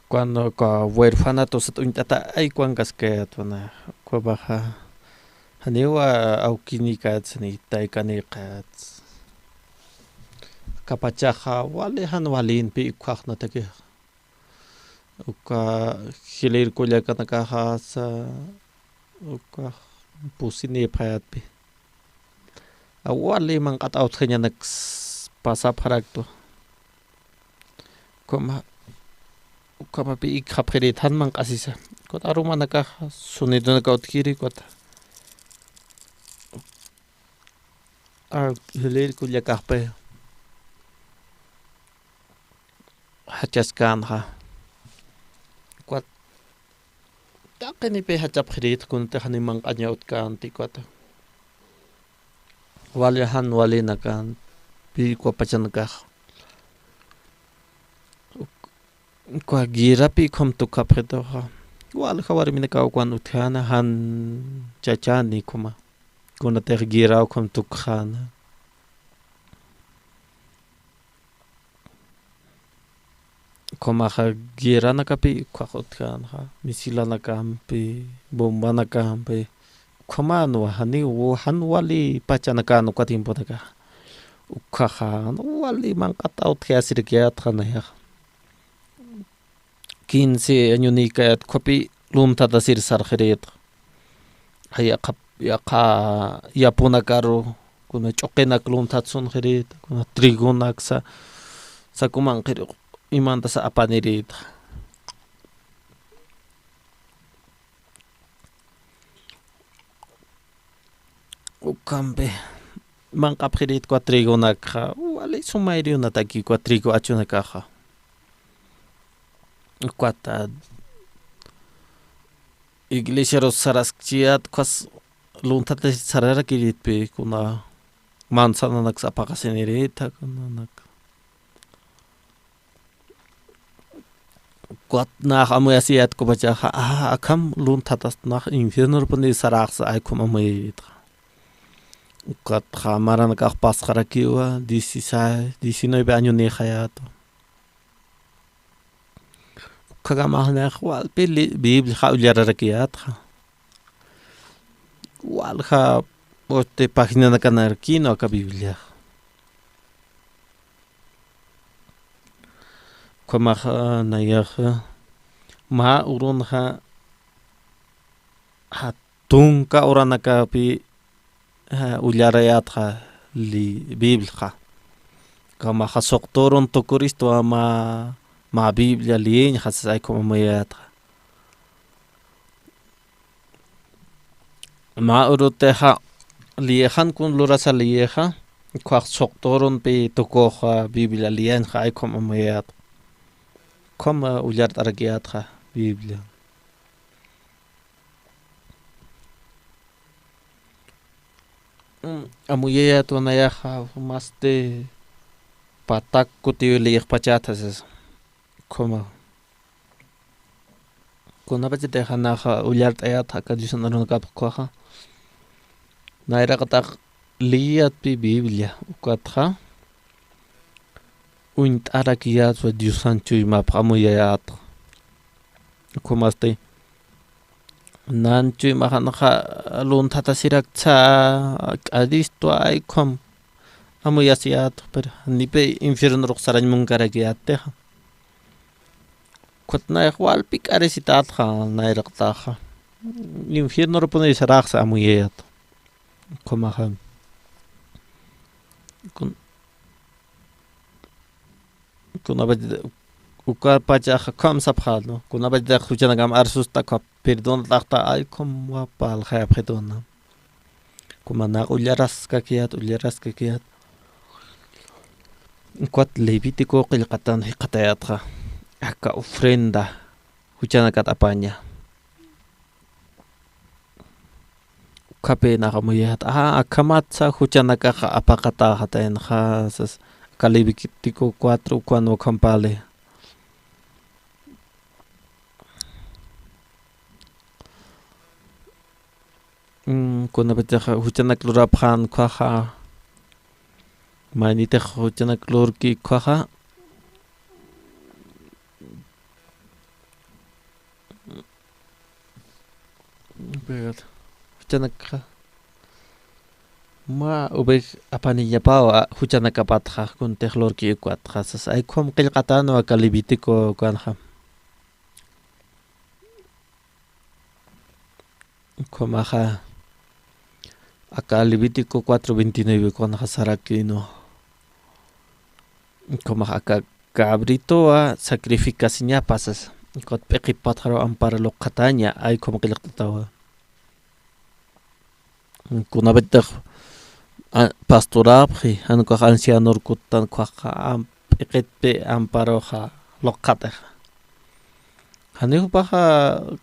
Cuando uka huerfanatosat uñt'ata, ay, ukwankaskayätwa na, ukhamaxa, janiwa awkinïkayätsa ni taykanïkayätsa. Ukapachaxa wali jan walïnpï ukkhax natakixa. Uka jilïr kullakanakaxasa, uka pusinïpxayätpï. Wali manq'at awtjañanaks pasapxaraktwa. Ukhama, ukhamapï ikxapxirït jan manq'asisa. Ukat arumanakaxa sonidonakaw utjkiri, ukat a, jilïr kullakaxpï jachaskänxa. Ukat taqinipï jachapxirït, kunatix jani manq'añaw utkänti, ukat wali jan walinakänpï uka pachanakax. Uk-, uka guerrapï ukham tukxapxituxa. Walja warminakaw ukwan utjäna, jan chachani ukhama. Kunatix guerra ukham tukxäna. Ukhamaxa guerranakapi ukkhax utjänxa, misilanakampi, bombanakampi, ukhamänwa, janiw jan wali pachanakan uka tiemponakaxa. Ukhaxa wali manq'at utjayasirkayätxa nayaxa. Quince añonïkayät, ukhapï lunthatasir sarxirïtxa. Yaqha, yaqha yapunakaru, kuna ch'uqinak lunthatsunxirïta, kuna trigonaksa, sakumanqir imantasa apanirïta. Ukampi manq'apxirït uka trigonakxa, wali sumayrïnataki uka trigo achunakaxa. Ukat iglesiaru saraskchiyät, ukas lunthatasir sararakirïtpï, kuna manzananaksa apaqasinirïta, kunanak. Ukat nax amuyasiyät uka pachaxa, a, akham lunthatast nax infiernurpuni saraxsa, ay ukham amuyayïtxa. Ukatxa maranakax pasxarakiwa, dieciséis, diecinueve añonïxayätwa. Ukhakamxa nax walpi li-, Bibliaxa ullararakiyätxa. Walja, este, paginanakankirïnwa aka Bibliaxa. Ukhamaxa nayaxa, mä urunxa, tunka uranakapi, a, ullarayätxa li-, Bibliaxa. Ukhamaxa suqtürun tukuristwa mä, mä Biblia liyiñxa sas, ay ukham amuyayätxa. Mä urutixa liyixan kun lurasa liyixa, ukkhax suqtürunpi tukuxa Biblia liyañxa, ay ukham amuyayät. Ukham ullart'arakiyätxa Biblia. Mm, amuyayätwa nayaxa, masti patak kutiw liyixpachätxa sasa. Ukhama. Kunapachatix naxa ullart'ayätxa aka Diosan arunakap ukhaxa. Nayraqatax liyiyätpï Biblia, ukatxa uñt'arakiyätwa Diosan chuymapx amuyayätxa. Ukhamasti nan chuymaxanxa lunthatasirakta, k'aristwa, ay ukham amuyasiyätxa, pero janipï infiernurux sarañ munkarakiyätxa. Ukat nayax walpi k'arisitätxa nayraqataxa. Infiernurupuni saraxsa amuyayät. Ukhamaxa. Kun-, kunapach-, uka pachaxa ukham sapxä, ¿no? Kunapachatix juchanakam arsusta, ukham perdonataxta, ay ukham parlxayapxituna. Ukhamax ullaraskakiyät, ullaraskakiyät. Ukat Levítico qillqatan jikxatayätxa. Aka ofrenda juchanakat apaña. Ukhapï nax amuyayät, a, akhamatsa juchanakax apaqatäxataynxa sas, aka Levítico cuatro, ukan ukham parli. Mm, kunapachatix juchanak lurapxän ukhaxa, maynitix juchanak lurki ukhaxa. Juchanakxa. Mä oveja apaniñapawa juchanakapatxa, kunatix lurki ukatxa sas, ay ukham qillqatänwa aka Levítico ukanxa. Ukhamaxa, aka Levítico cuatro veintinueve ukanxa sarakïnwa. Ukhamax aka cabritowa sacrificasiñapa sasa. Ukat p'iqipatxaraw ampara luqxataña, ay ukham qillqt'atawa. Kunapitix, a, pastorapxi, jan ukax ancianor kuttan ukkhaxa, am, p'iqitpi amparuxa luqxatixa. Janiw jupaxa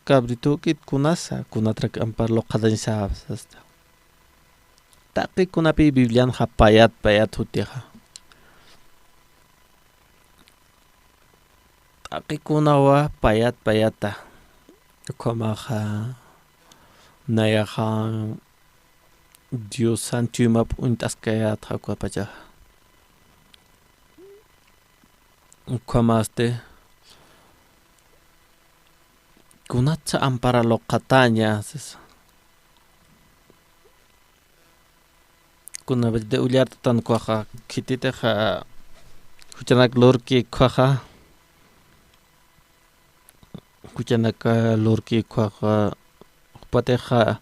cabrito juk'it kunasa, kunatrak ampar luqxatañasa sasta. Taqi kunapi Biblianxa payat, payat jutixa. Taqi kunawa payat, payata. Ukhamaxa, nayaxa, Diosan chuymap uñt'askayätxa ukapachaxa. Ukhamasti, kunatsa ampara luqxataña, sasa. Kunapit ullart'atan ukaxa, khititixa, juchanak lurki ukaxa, juchanak lurki ukaxa, jupatixa,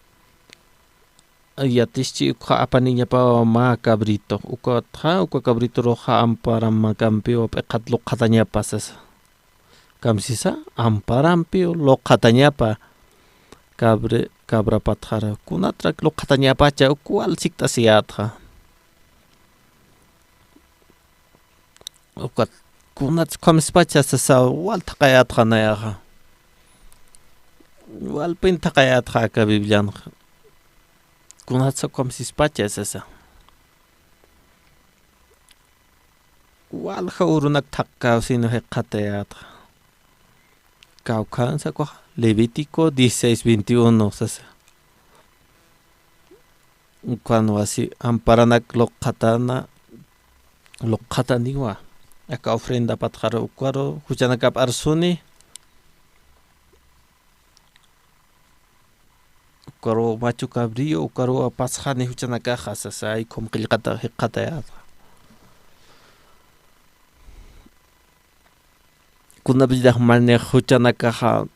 yatischi ukxa apaniñapawa mä cabrito. Ukatxa, uka cabritoruxa amparam makampiw p'iqat luqxatañapa sasa. Kamsisa, amparampiw luqxatañapa. Cabri-, cabrapatxara. Kunatrak luqxatañapacha, uk wal sikt'asiyätxa. Ukat, kunats ukham sispacha sasa, wal thaqayätxa nayaxa. Walpin thaqayätxa aka Biblianxa. Kunatsa ukham sispacha sasa. Walja urunak thaqkaw sino jikxatayätxa. Kawkhansa ukax Levítico dieciséis veintiuno sasa. Ukhanwa si amparanak luqxatana, luqxataniwa. Aka ofrendapatxaru ukaru juchanakap arsuni. Ukaru machu cabrío, ukaru pasxani juchanakaxa sasa, ay ukham qillqata jikxatayätxa. Kunapitix manix juchanakaxa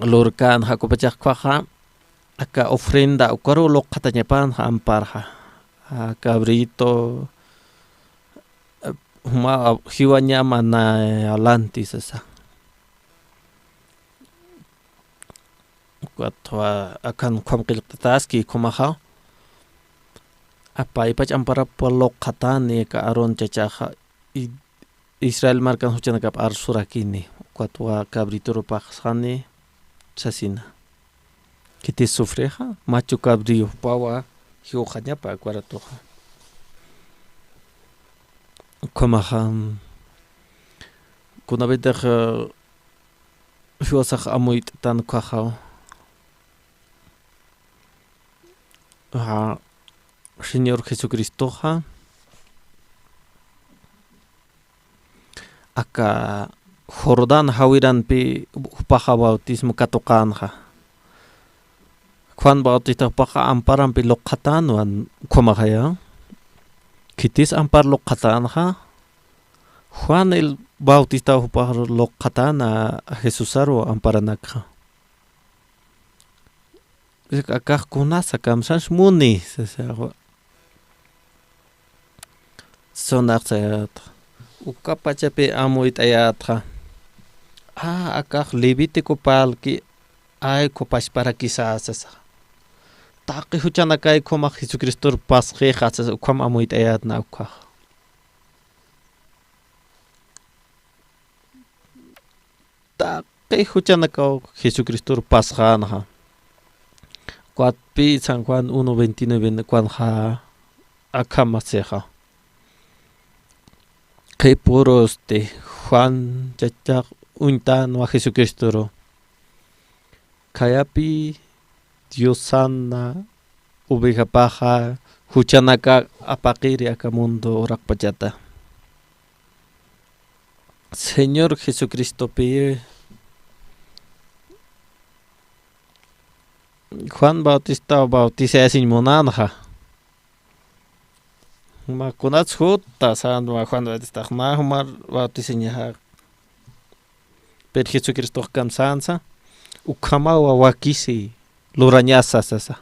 lurkänxa, ukapachax ukkhaxa, aka ofrenda, ukaru luqxatañapänxa amparxa. A, cabrito, juma, jiwañama nayalanti sasa. Ukatwa akan ukham qillqt'ataski ukhamaxa. Apaypach amparap luqxatani aka Aarón chachaxa, i-, Israel markan juchanakap arsurakini. Ukatwa cabritoru pasxani sasina. Khitis sufrixa, machu cabrío jupawa jiwxañapa ukaratuxa. Ukhamaxa, kunapitix, eh, jiwasax amuyt'tan ukkhaxa. Ajá. Señor Jesucristoxa aka Jordán jawiranpi jupaxa bautismo katuqänxa. Juan Bautista jupaxa amparampi luqxatänwa ukhamaxaya. Khitis ampar luqxatänxa. Juan el Bautista jupax luqxatäna Jesusaru amparanakxa. Akax kunasa kamsas muni, sasa. Sunax sayätxa. Ukapachapi amuyt'ayätxa. A, akax Levítico parlki, ay, ukhapachparakisa, sasa. Taqi juchanakay ukhamax Jesucristor pasxixa, sasa, ukham amuyt'ayätna ukkhax. Taqi juchanakaw Jesucristor pasxänxa. Ukatpï San Juan uno veintinueve ukanxa akham sixa. Qhipürusti Juan chachax uñtänwa Jesucristoru. Khayapï Diosana ovejapaxa juchanaka apaqiri aka mundo uraqpachata. Señor Jesucristopï Juan Bautista bautisayasiñ munänxa. Mä kunats juta sänwa Juan Bautistax, mä jumar bautisañaxa. Pero Jesucristox kamsänsa, ukhamawa wakisi lurañasa sasa.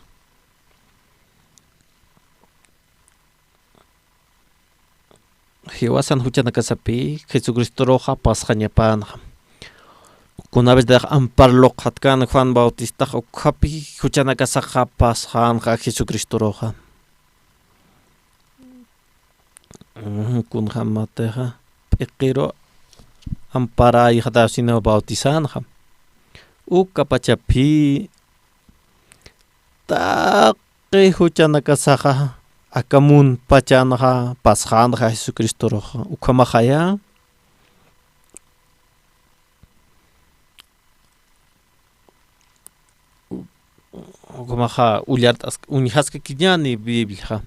jiwasan juchanakasapi Jesucristoruxa pasxañapänxa. Kuna vez ampar luqxatkän Juan Bautistax ukhapi juchanakasaxa pasxänxa Jesucristoruxa. Kunjämatixa p'iqiru ampar ayxatäsina bautizänxa. Uka pachapï taqi juchanakasaxa aka munpachanxa pasxänxa Jesucristoruxa. Ukhamaxaya. Ukhamaxa ullart'ask uñjaskakiñäni Bibliaxa.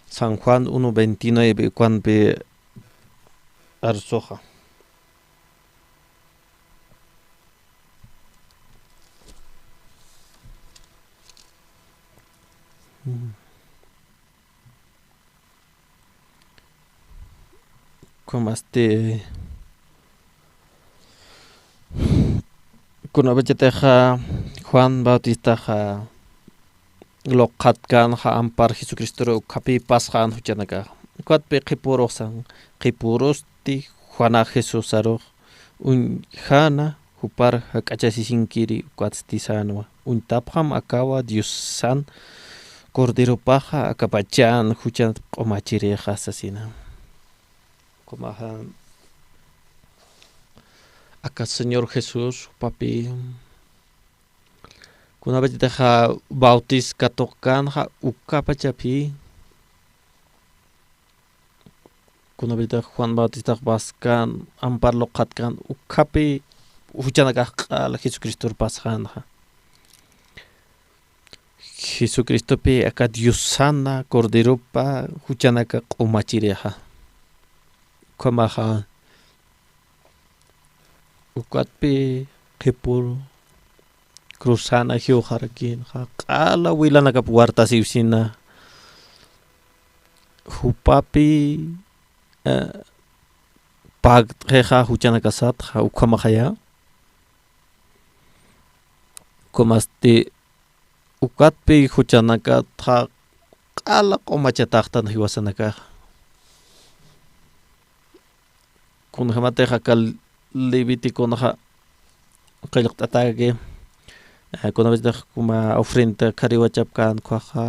San Juan uno veintinueve, Juanpi arsuxa. Kunasti, kunapachatixa Juan Bautistaxa luqxatkänxa ampar Jesucristoru ukhapi pasxän juchanakaxa. Ukatpi qhipürux san, qhipürusti Juanax Jesusarux uñjäna, jupar jak'achasisinkiri, ukatsti sänwa. Uñtapxam akawa Diosan Corderopaxa, akapachan juchan q'umachirixa sasina. Kumaxa aka Señor Jesús jupapi kunapachatixa bautiz katuqkänxa uka pachapi. Kunapachatixa Juan Bautistax paskan, ampar luqxatkan, ukhapi juchanakax q'ala Jesucristor pasxänxa. Jesucristopi aka Diosana Corderopa juchanaka q'umachirixa. Ukhamaxa ukatpi qhipür cruzana jiwxarakinxa, q'ala wilanakap wartasiwsina. Jupapi, eh, pagt'ixa juchanakasatxa, ukhamaxaya. Kunasti ukatpi juchanakatxa q'ala q'umachataxtan jiwasanakaxa. Kunjämatix aka Leviticonxa qillqt'atäki, eh, kunapachatix kuma ofrenda khariwachapkän ukhaxa,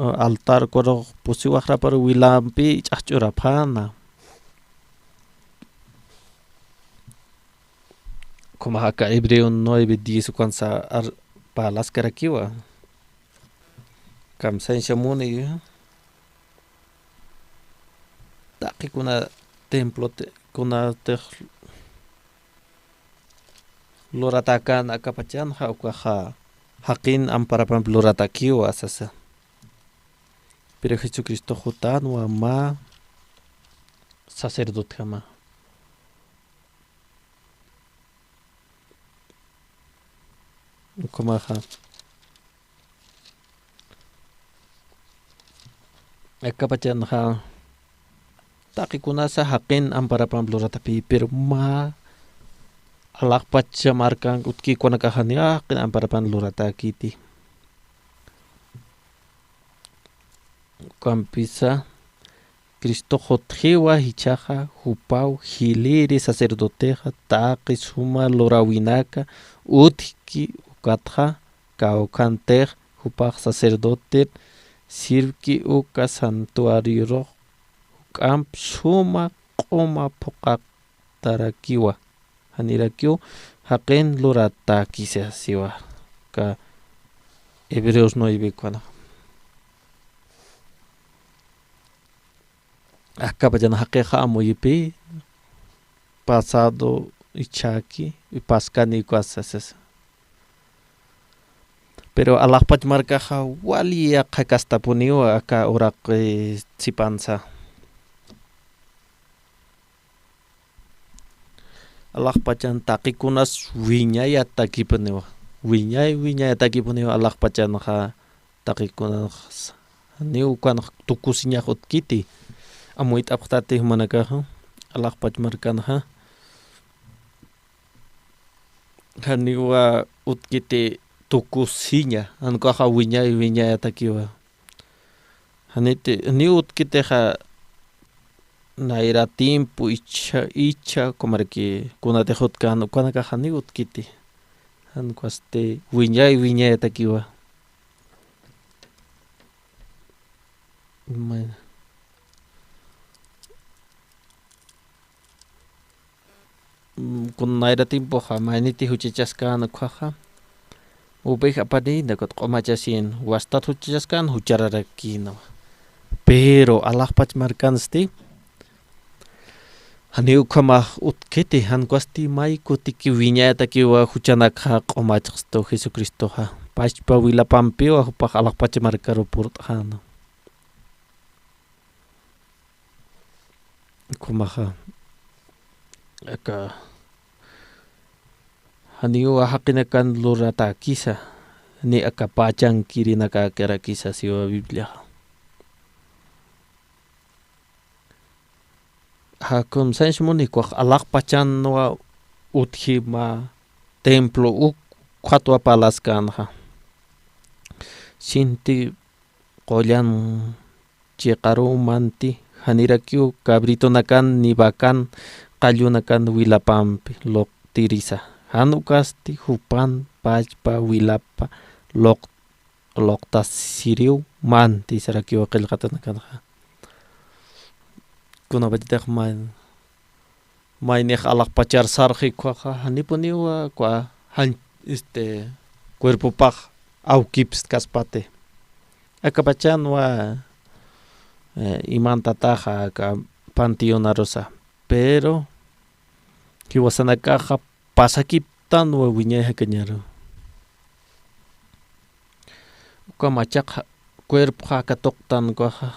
eh, altar ukarux pusiwayxarapar wilampi ch'axch'urapxäna. Kumaxa aka Hebreo nueve diez ukansa ar-, parlaskarakiwa. Kamsañsa muni, taqi kuna templo te-, kunatix luratäkän akapachanxa, ukaxa jaqin amparampi luratäkiwa sasa. Pero Jesucristo jutänwa mä sacerdotejama. Ukhamaxa akapachanxa taqi kunasa jaqin amparampi luratapï, pero mä alaxpach markan utjki ukanakaxa jaqin amparampi luratäkiti. Ukampisa Cristox utjiwa jichhaxa, jupaw jiliri sacerdotexa taqi suma luräwinaka utjki, ukatxa kawkhantix jupax sacerdoter sirvki uka santuariorux juk'amp suma q'uma phuqaktarakiwa. Janirakiw jaqin luratäkisa siwa. Aka Hebreos nueve ukan. Akapachan jaqixa amuyipï, pasado jichhaki, paskani ukasa sasa. Pero alaxpach markaxa wali yaqha kastapuniwa aka uraqi, eh, sipansa. Alaxpachan taqikunas wiñayatakipuniwa. Wiñay, wiñayatakipuniwa alaxpachanxa taqikunas. Janiw ukan tukusiñax utjkiti. Amuyt'apxtati jumanakaxa, alaxpach markanxa. Janiwa utjkiti tukusiña, jan ukaxa wiñay, wiñayatakiwa. Janiti, janiw utjkitixa nayra tiempo icha, icha, kumaraki kunatix utkan, ukanakax janiw utkiti. Jan ukhasti wiñay, wiñayatakiwa. Bueno. Mm, kun nayra tiempoxa, mayniti juchachaskäna ukkhaxa. Oveja apanïna, ukat q'umachasin, wastat juchachaskäna, juchararakïna. Pero alaxpach markansti, janiw ukhamax utkhiti, jan ukhasti may kutiki wiñayatakiwa juchanakxa q'umachxstu Jesucristoxa. Pachpa wilapampiwa jupax alaxpach markaru purt'xäna. Ukhamaxa, aka, janiwa jaqinakan luratäkisa, ni aka pachankirinakakirakisa siwa Bibliaxa. Aka, kun sañs muni, ukax alaxpachanwa utji mä templo uk, ukhatwa parlaskänxa. Sinti qullan chiqaruw manti, janirakiw cabritonakan ni vacan qallunakan wilapampi luqtirisa. Jan ukasti jupan pachpa wilapa luq-, luqtasiriw manti, sarakiw qillqatanakanxa. Kunapachatix may-, maynix alaxpachar sarxi ukkhaxa, janipuniwa ukwa jan-, este, cuerpopax awkipskaspati. Akapachanwa, eh, imantataxa aka panteonarusa. Pero jiwasanakaxa pasakiptanwa wiñay jakañaru. Uka machaq cuerpoxa aka tuqtan ukaxa,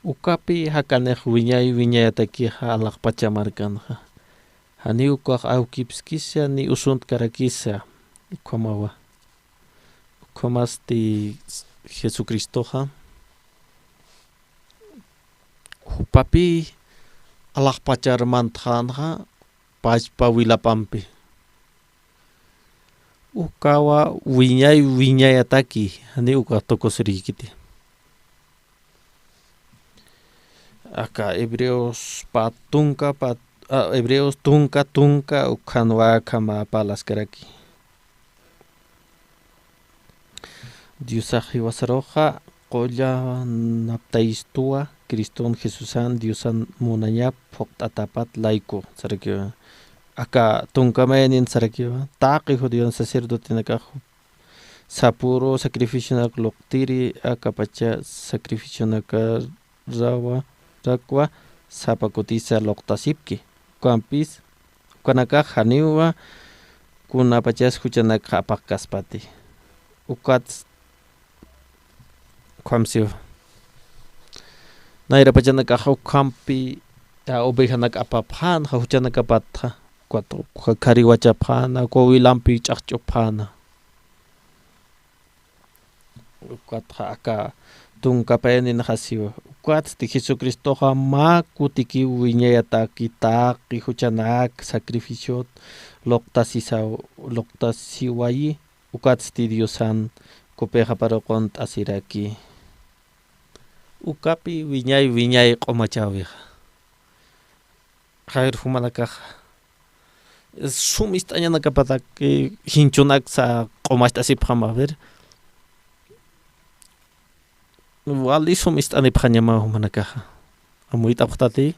ukapi jakanix wiñay, wiñayatakixa alaxpacha markanxa. Janiw ukax awkipskisa ni usuntkarakisa, ukhamawa. Ukhamasti Jesucristoxa, jupapi alaxpachar mantxänxa, pachpa wilapampi. Ukawa wiñay wiñayataki, janiw ukax tukusirïkiti. Aka Hebreos pa tunka, pa, a, Hebreos tunka, tunka, ukhanwa akhama parlaskaraki. Diosax jiwasaruxa qullanaptayistuwa, Criston Jesusan Diosan munañap phuqt'atapat layku, sarakiwa. Aka tunka mayanin sarakiwa, taqi judío sacerdotenakax sapüru sacrificionak luqtiri, akapacha sacrificionakarawa, rakwa sapa kutisa luqtasipki. Ukampis, ukanakax janiwa kunapachas juchanakxa apaqkaspati. Ukats, ukham siwa. Nayrapachanakax ukhampi, a, ovejanak apapxänxa juchanakapatxa, ukat, uka khariwachapxäna, uka wilampi ch'axch'upxäna. Ukatxa aka tunka payaninxa siwa. Ukatsti Jesucristoxa mä kutiki wiñayataki taqi juchanak sacrificiot luqtasisaw-, luqtasiwayi, ukatsti Diosan kupixaparu qunt'asiraki. Ukapi wiñay, wiñay q'umachäwixa. Jair jumanakaxa sum ist'añanakapatak, eh, jinchunaksa q'umacht'asipxam, a ver. Wali sum ist'anipxañama jumanakaxa. Amuyt'apxtati.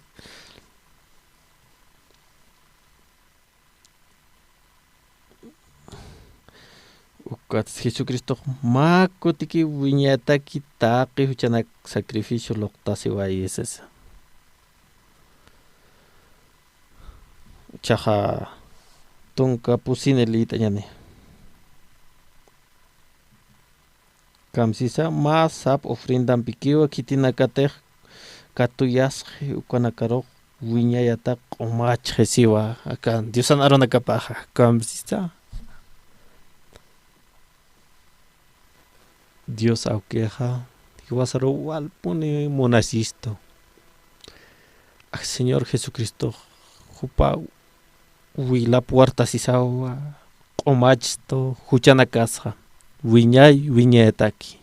Ukat Jesucristox mä kutiki wiñayataki taqi juchanak sacrificio luqtasiwayi sasa. Chaxa tunka pusini liyt'añani. Kamsisa, mä sap ofrendampikiwa khitinakatix katuyasxi, ukanakarux wiñayata q'umachxi siwa, akan Diosan arunakapaxa, kamsisa. Dios awkixa, jiwasaru walpuni munasistu. Aj, Señor Jesucristox, jupa wilap wartasisawa, q'umachstu, juchanakasxa, wiñay, wiñayataki.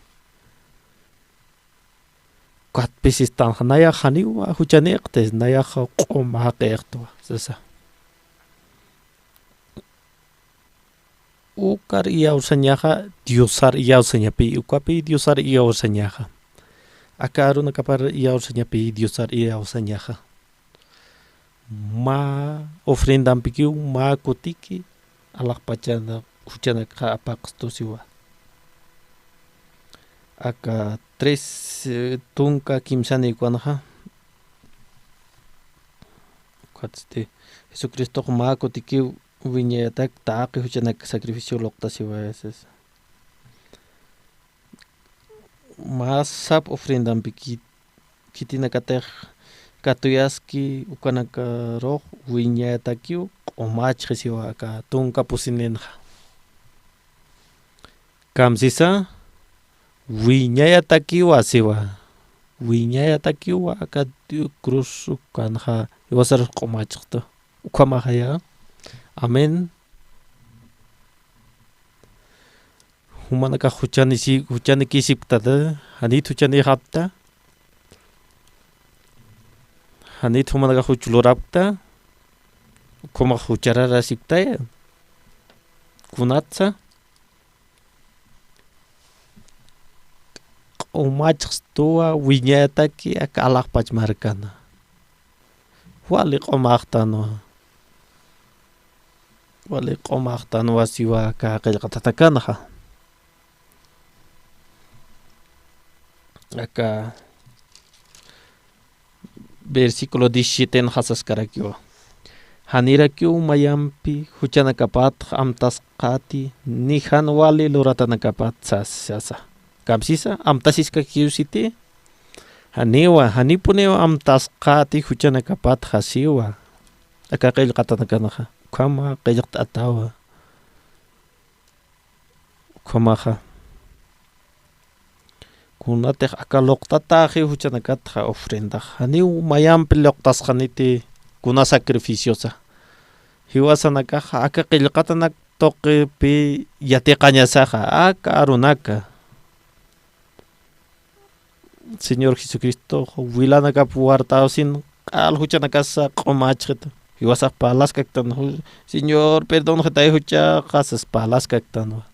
Ukatpis sistanxa nayax janiw juchanïxti, nayax q'umaqïxtwa sasa. Ukar iyawsañaxa, Diosar iyawsañapi, ukapi Diosar iyawsañaxa. Aka arunakapar iyawsañapi, Diosar iyawsañaxa. Mä ofrendampikiw mä kutiki alaxpachana juchanakxa apaqstu siwa. Aka tres, eh, tunka kimsanïkwanxa. Ukatsti Jesucristox mä kutikiw wiñayatak taqi juchanak sacrificio luqtasiwa sasa. Mä sap ofrendampiki khitinakatix katuyaski ukanakarux wiñayatakiw q'umachxi siwa aka tunka pusininxa. Kamsisa wiñayatakiwa siwa. Wiñayatakiwa aka cruz ukanxa jiwasarus q'umachxtu. Ukhamaxaya. Amén. Jumanakax juchanisi, juchanikisipktata, janit juchanïxapkta, janit jumanakax juch lurapkta, ukhamax juchararasipktaya. Kunatsa, q'umachxstuwa wiñayataki aka alaxpach markana. Wali q'umaxtanwa. Wali q'umaxtanwa siwa aka qillqatatakanxa. Aka versículo diecisiete saskarakiwa. Janirakiw mayampi juchanakapatx amtasqati, ni jan wali luratanakapat sas-, sasa. Kamsisa, amtasiskakiw siti. Janiwa, janipuniw amtasqati juchanakapatxa siwa. Aka qillqatanakanxa, ukhama qillqt'atawa. Ukhamaxa. Kunatix aka luqtataxiw juchanakatxa ofrendax. Janiw mayampi luqtasxaniti kuna sacrificiosa. Jiwasanakaxa aka qillqatanak tuqipi yatiqañasaxa, aka arunaka. Señor Jesucristo wilanakap wartawsin q'al juchanakasa q'umachxit. Jiwasax parlaskaktan, ju-, Señor, perdonxitay juchaxa sas parlaskaktanwa.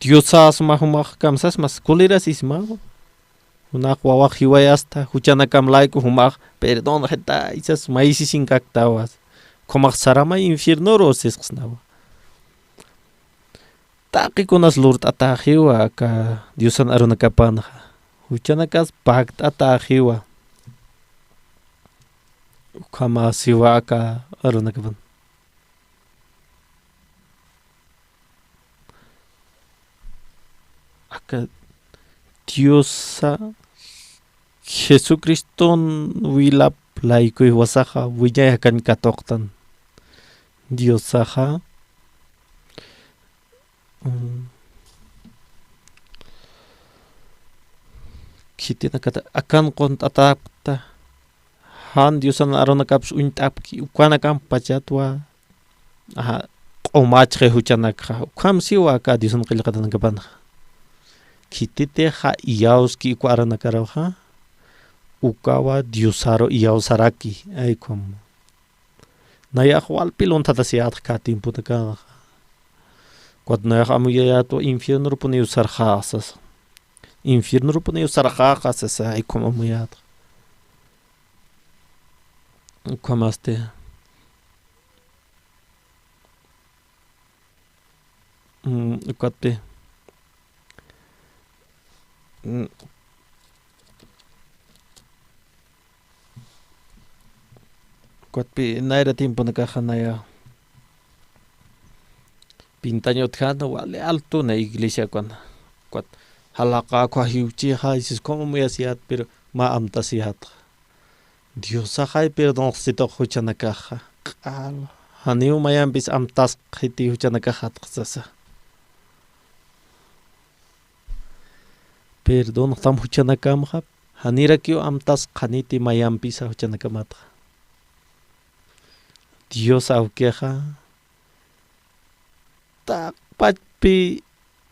Diosasma jumax kamsasmas, kulirasismawa. Junax wawax jiwayasta, juchanakam layku jumax, perdonxitay sas mayisisinkaktawas. Ukhamax saramay infiernoru sisxsnawa. Taqi kunas lurt'ataxiwa aka Diosan arunakapanxa. Juchanakas pakt'ataxiwa. Ukhama siwa aka arunakapan. Aka Diosa Jesucriston wilap laykuy jiwasaxa wiñay jakañ katuqtan. Diosaxa, mm, khitinakata akan qunt'atapkta, jan Diosan arunakapsa uñt'apki, ukanakampachatwa, ajá, q'umachxi juchanakxa, ukham siwa aka Diosan qillqatanakapanxa. Khititixa iyawski uka arunakaruxa, ukawa Diosaru iyawsaraki, ay, ukham. Nayax walpi lunthatasiyätxa aka tiemponakanxa. Ukat nayax amuyayätwa infiernorupuniw sarxäxa sasa. Infiernorupuniw sarxäxa sasa, ay, ukham amuyätxa. Ukhamasti. Mm, ukatpi. Mm. Ukatpi nayra tiemponakaxa naya. Pintaña utjäna wali altuna iglesiakuna. Ukat jalaqäkwa jiwchixa, jisis ukham amuyasiyät, pero mä amtasiyätxa. Diosaxay perdonxsituq juchanakaxa. Q'al. Janiw mayampis amtasxiti juchanakaxatxa sasa. Perdonxtam juchanakamxa, janirakiw amtasxaniti mayampisa juchanakamatxa. Dios awkixa, taqpachpi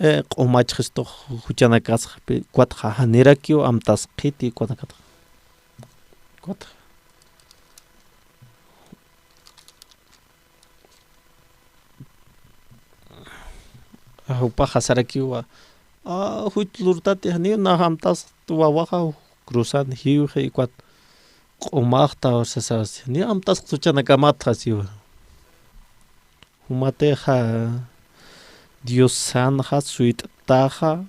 eh, q'umachxistux juchanakasxa, pi-, ukat janirakiw amtasxiti, ukanakatxa. Ukat. Ah, jupaxa sarakiwa, ah, juch lurtati, janiw nax amtasxt wawaxa, cruzan jiwxi, ukat q'umaxta, sasa, janiw amtasxt juchanakamatxa, siwa. Jumatixa Diosanxa suyt'taxa,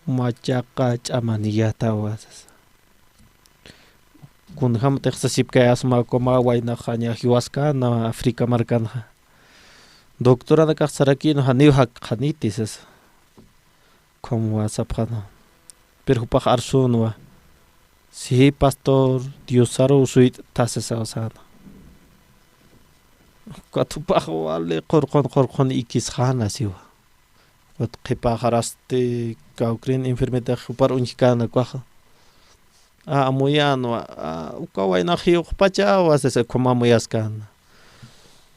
jumachaqa ch'amaniyatawa, sasa. Kunjämtix sasipkayasma, ukhama waynaxaña jiwaskänwa África markanxa. Doctoranakax sarakïnwa, janiw jakxaniti, sasa. Ukhamawa sapxänwa. Pero jupax arsünwa. Sí, pastor, Diosaruw suyt'ta, sasawa sänwa. Ukat jupax wali qurqun, qurqun ikisxäna, siwa. Ukat qhipaxarasti kawkïrin enfermedad jupar uñjkänwa ukaxa. A, amuyänwa, a, uka waynax jiwxpachawa, sasa, ukham amuyaskäna.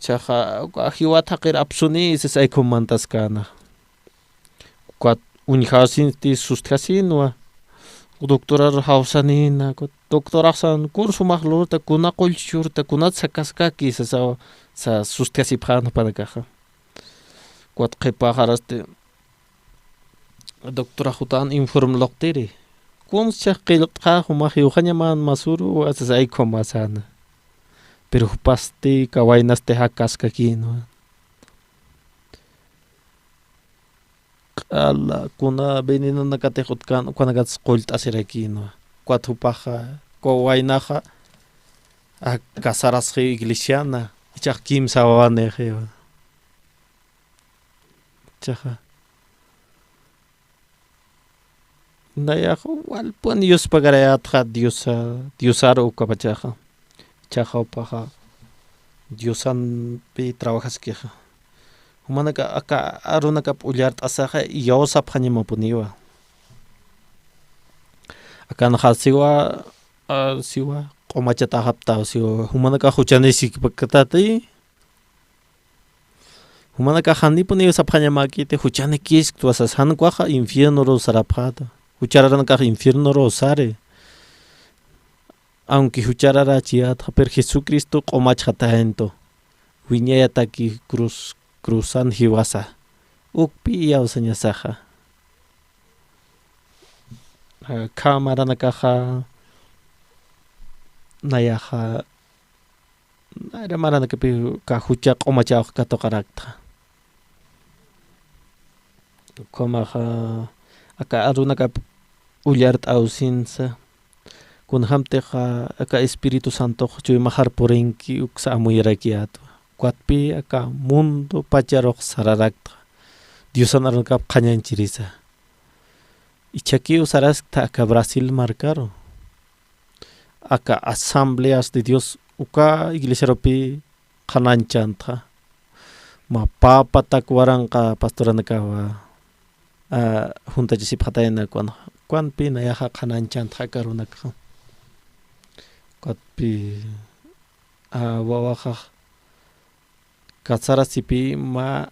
Jichhaxa, uka jiwat jaqir apsuni, sasa, ukham mantaskäna. Ukat uñjasïnti sustjasïnwa. Doctorar jawsanïna, ukat doctorax san, kun sumax lurta, kuna qullchurta, kunat sakaskaki, sasawa, sa sustjasipxän jupanakaxa. Ukat qhipaxarasti doctorax jutän informe luqtiri. Kuns jichhax qillqtxa, jumax jiwxañaman masüruwa, sasa, ukham säna. Pero jupasti, uka waynasti jakaskakïnwa. Q'ala, kuna venenonakatix utjkän, ukanakatsa qullt'asirakïnwa. Ukat jupaxa, uka waynaxa, a, casarasxiw iglesiana, jichhax kimsa wawanixiwa. Jichhaxa. Nayax walpun yuspagarayätxa Diosa, Diosaru ukapachaxa. Jichhaxa jupaxa Diosampi trabajaskixa. Jumanaka aka arunakap ullart'asaxa iyawsapxañamapuniwa. Akanxa siwa, a, siwa q'umachataxaptaw, siwa jumanakax juchaniskipktati. Jumanakax janipuniw sapxañamäkiti, juchanikisktwa sas, jan ukaxa infiernoruw sarapxäta. Juchararanakax infiernoruw sari. Aunque juchararachiyätxa, pero Jesucristo q'umachxatayantu. Wiñayataki cruz, cruzan jiwasa. Ukpi iyawsañasaxa. A, khä maranakaxa, nayaxa, nayra maranakapi uka jucha q'umachawx katuqaraktxa. Ukhamaxa, aka arunakap ullart'awsinsa, kunjämtixa, aka Espíritu Santox chuymaxar purinki uksa amuyarakiyätwa. Ukatpï aka mundo pacharux sararaktxa. Diosan arunakap qhañanchirisa. Ichhakiw sarasktxa aka Brasil markaru. Aka Asambleas de Dios uka iglesiarupï qhanañchantxa. Mä papatak waranqa pastoranakawa, a, juntachasipxatayna ukan, ukanpï nayaxa qhanañchantxa aka arunakxa. Ukatpï, a, wawaxax casarasipï mä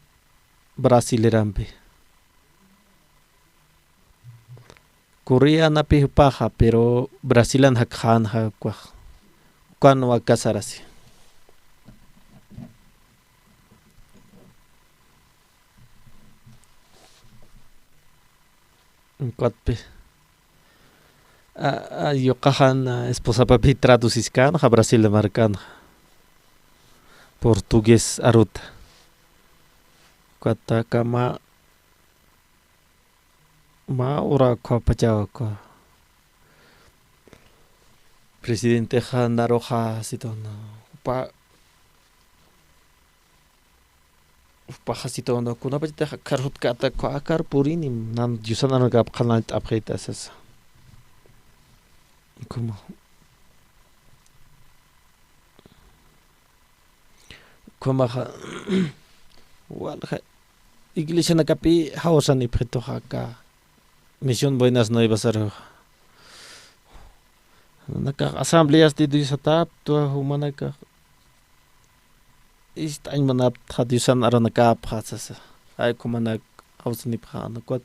brasilerampi. Coreanapi jupaxa, pero Brasilan jakxänxa ukax. Ukanwa casarasi. Ukatpï. A, a, yuqaxan, a, esposapapï traduciskänxa Brasil markanxa. Portugués aruta. Ukatakama mä ura ukhamapachawa uka. Presidentexa naruxa situna, jupa, jupaxa situna, kunapachatix akar jutkäta uka akar purinim, nan Diosan arunakap qhanañt'apxita sasa. Ukhama. Ukhamaxa, walja, iglesianakapï jawsanipxituxa aka Misión Buenas Nuevas aruxa. Nakax Asambleas de Dios sataptwa, jumanakax ist'añ munaptxa Diosan arunakapxa sasa. Ay, ukhamanak awsanipxäna, ukat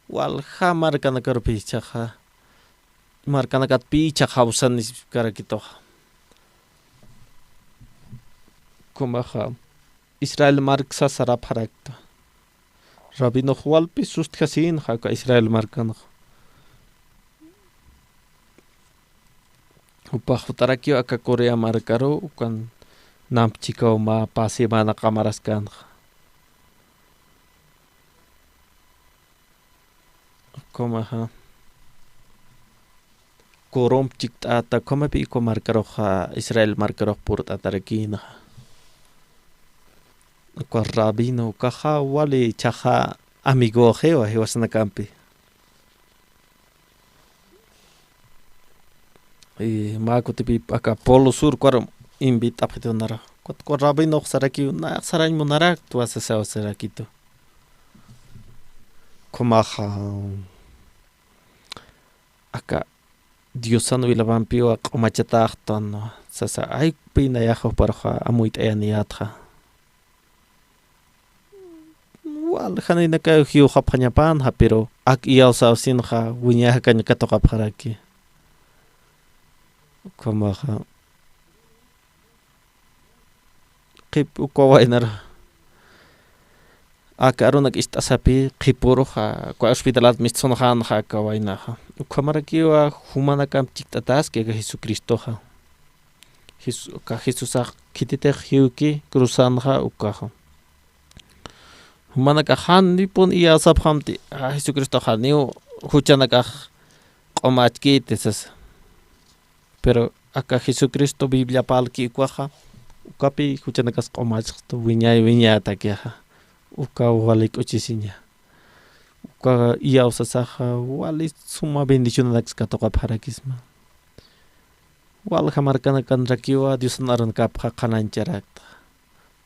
walja markanakarupi jichhaxa, markanakatpï jichhaxa awsanisipkarakituxa. Ukhamaxa Israel marksa sarapxarakta. Rabinux walpi sustjasïnxa aka Israel markanxa. Jupax jutarakiw aka Corea markaru, ukan namp chikaw mä pä semana qamaraskänxa. Ukhamaxa. Kurump chikt'ata, ukhamapï uka markaruxa, Israel markarux purt'atarakïnxa. Uka rabino, ukaxa wali jichhaxa amigoxiwa jiwasanakampi. Y mä kutipï aka Polo Sur ukaru invit'apxitunara. Ukat uka rabinox sarakiw, nayax sarañ munaraktwa sasaw sarakitu. Ukhamaxa aka Diosan wilapampiwa q'umachatäxtanwa sasa, aypï nayax juparuxa amuyt'ayaniyätxa. Wal janinakaw jiwxapxañapanxa, pero ak iyawsäwsinxa wiñay jakañ katuqapxaraki. Ukhamaxa qhip uka waynar aka arunaka ist'asapï qhipürux, uka hospitalat mistsunxänxa aka waynaxa. Ukhamarakiwa jumanakamp chikt'ataski aka Jesucristoxa. Jes-, aka Jesusax khititix jiwki cruzanxa ukaxa. Jumanakax janipun iyawsapxamti, a, Jesucristox janiw juchanakax q'umachkiti sasa. Pero aka Jesucristo Biblia parlki ukaxa, ukapï juchanakas q'umachxtu wiñay wiñayatakixa. Ukaw wali k'uchisiña. Uka iyawsasaxa wali suma bendicionanaks katuqapxarakisma. Walja markanakanrakiwa Diosan arunakapxa qhanañcharakta.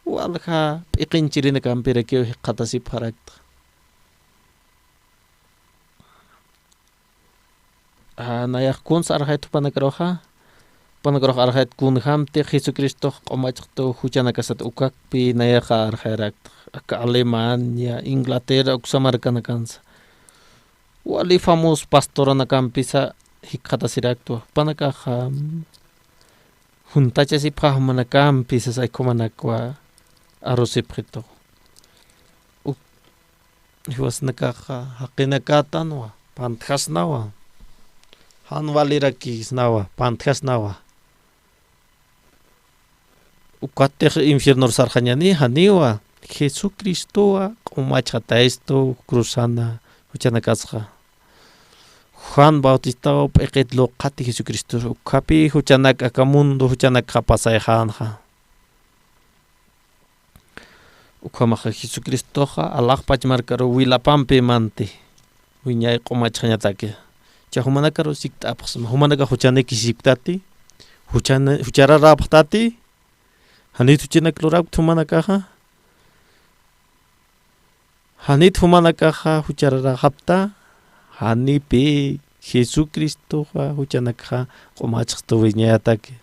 Walja p'iqinchirinakampirakiw jikxatasipxarakta. A, nayax kunsa arxayt jupanakaruxa, jupanakaruxa arxayt kunjämtix Jesucristox q'umachxtu juchanakasat, ukakpï nayaxa arxayarakta. Aka Alemania, Inglaterra, uksa markanakansa. Wali famoso pastorunakampisa jikxatasiraktwa. Jupanakaxa, mm, juntachasipxä jumanakampi sasa, ay jumanakwa arusipxitu. Uk-, jiwasanakaxa jaqinakätanwa, pantjasnawa. Jan walirakisnawa, pantjasnawa. Ukatix infiernor sarxañäni, janiwa. Jesucristowa q'umachxataystu cruzana juchanakasxa. Juan Bautistaw p'iqit luqxati Jesucristo, ukhapï juchanak aka mundo juchanakxa pasayxänxa. Ukhamaxa Jesucristoxa alaxpach markaru wilapampi manti wiñay q'umachxañataki. Cha jumanakaru sikt'apxsma, jumanakax juchanikisipktati, juchana-, juchararapxtati, janit juchanak lurakpt jumanakaxa. Janit jumanakaxa juchararaxapta, janipï Jesucristoxa juchanakxa q'umachxstu wiñayataki.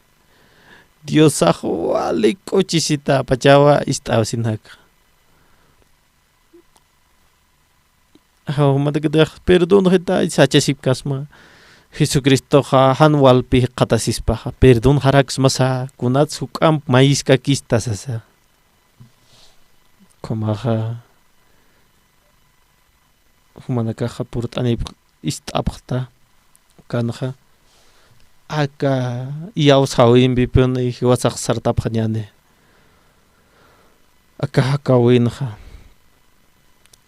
Diosax wali k'uchisita pachawa ist'awsinaka. Jumanakatix perdonxita sachasipkasma. Jesucristoxa jan walpi jikxatasispaxa, perdonxaraksmasa, kunats juk'amp mayiskakista sasa. Ukhamaxa jumanakaxa purt'anip ist'apxta, ukanxa aka iyawsäwimpipuni jiwasax sartapxañäni. Aka jakäwinxa,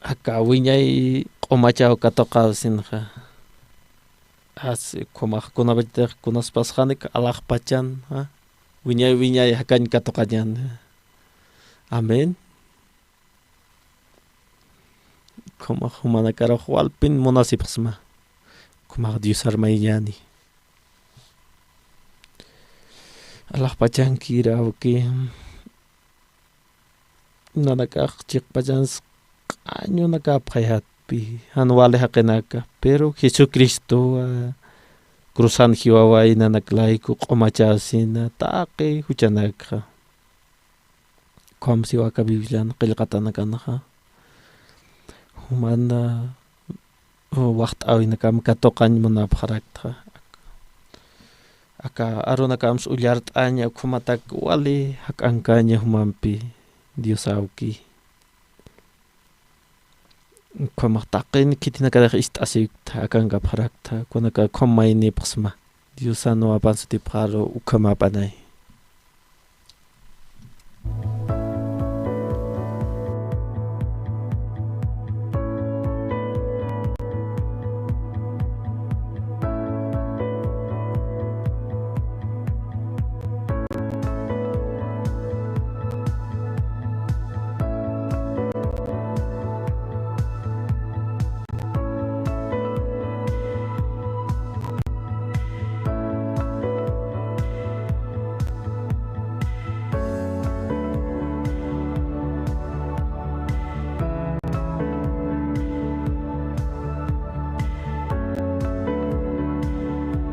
aka wiñay q'umachaw katuqäwsinxa. As, ukhamax kunapachatix kunaspasxanik alaxpachan, a, wiñay wiñay jakañ katuqañäni. Amén. Ukhamax jumanakarux walpin munasipxsma. Ukhamax Diosar mayiñäni. Alaxpachankir awki. Nanakax chiqpachans q'añunakapxayatpi, jan wali jaqinaka. Pero Jesucristowa cruzan jiwaway nanak layku q'umachasina taqi juchanakxa. Ukham siwa aka Biblian qillqatanakanxa. Jumana waxt'äwinakam katuqañ munapxaraktxa. Aka arunakamsa ullart'aña ukhamatak wali jak'ankaña jumampi Dios awki. Ukhamax taqin khitinakarix ist'asiwktha, akankapxaraktha, kunaka ukham maynipxsma. Diosan wapan sutipxaru ukhamäpanay.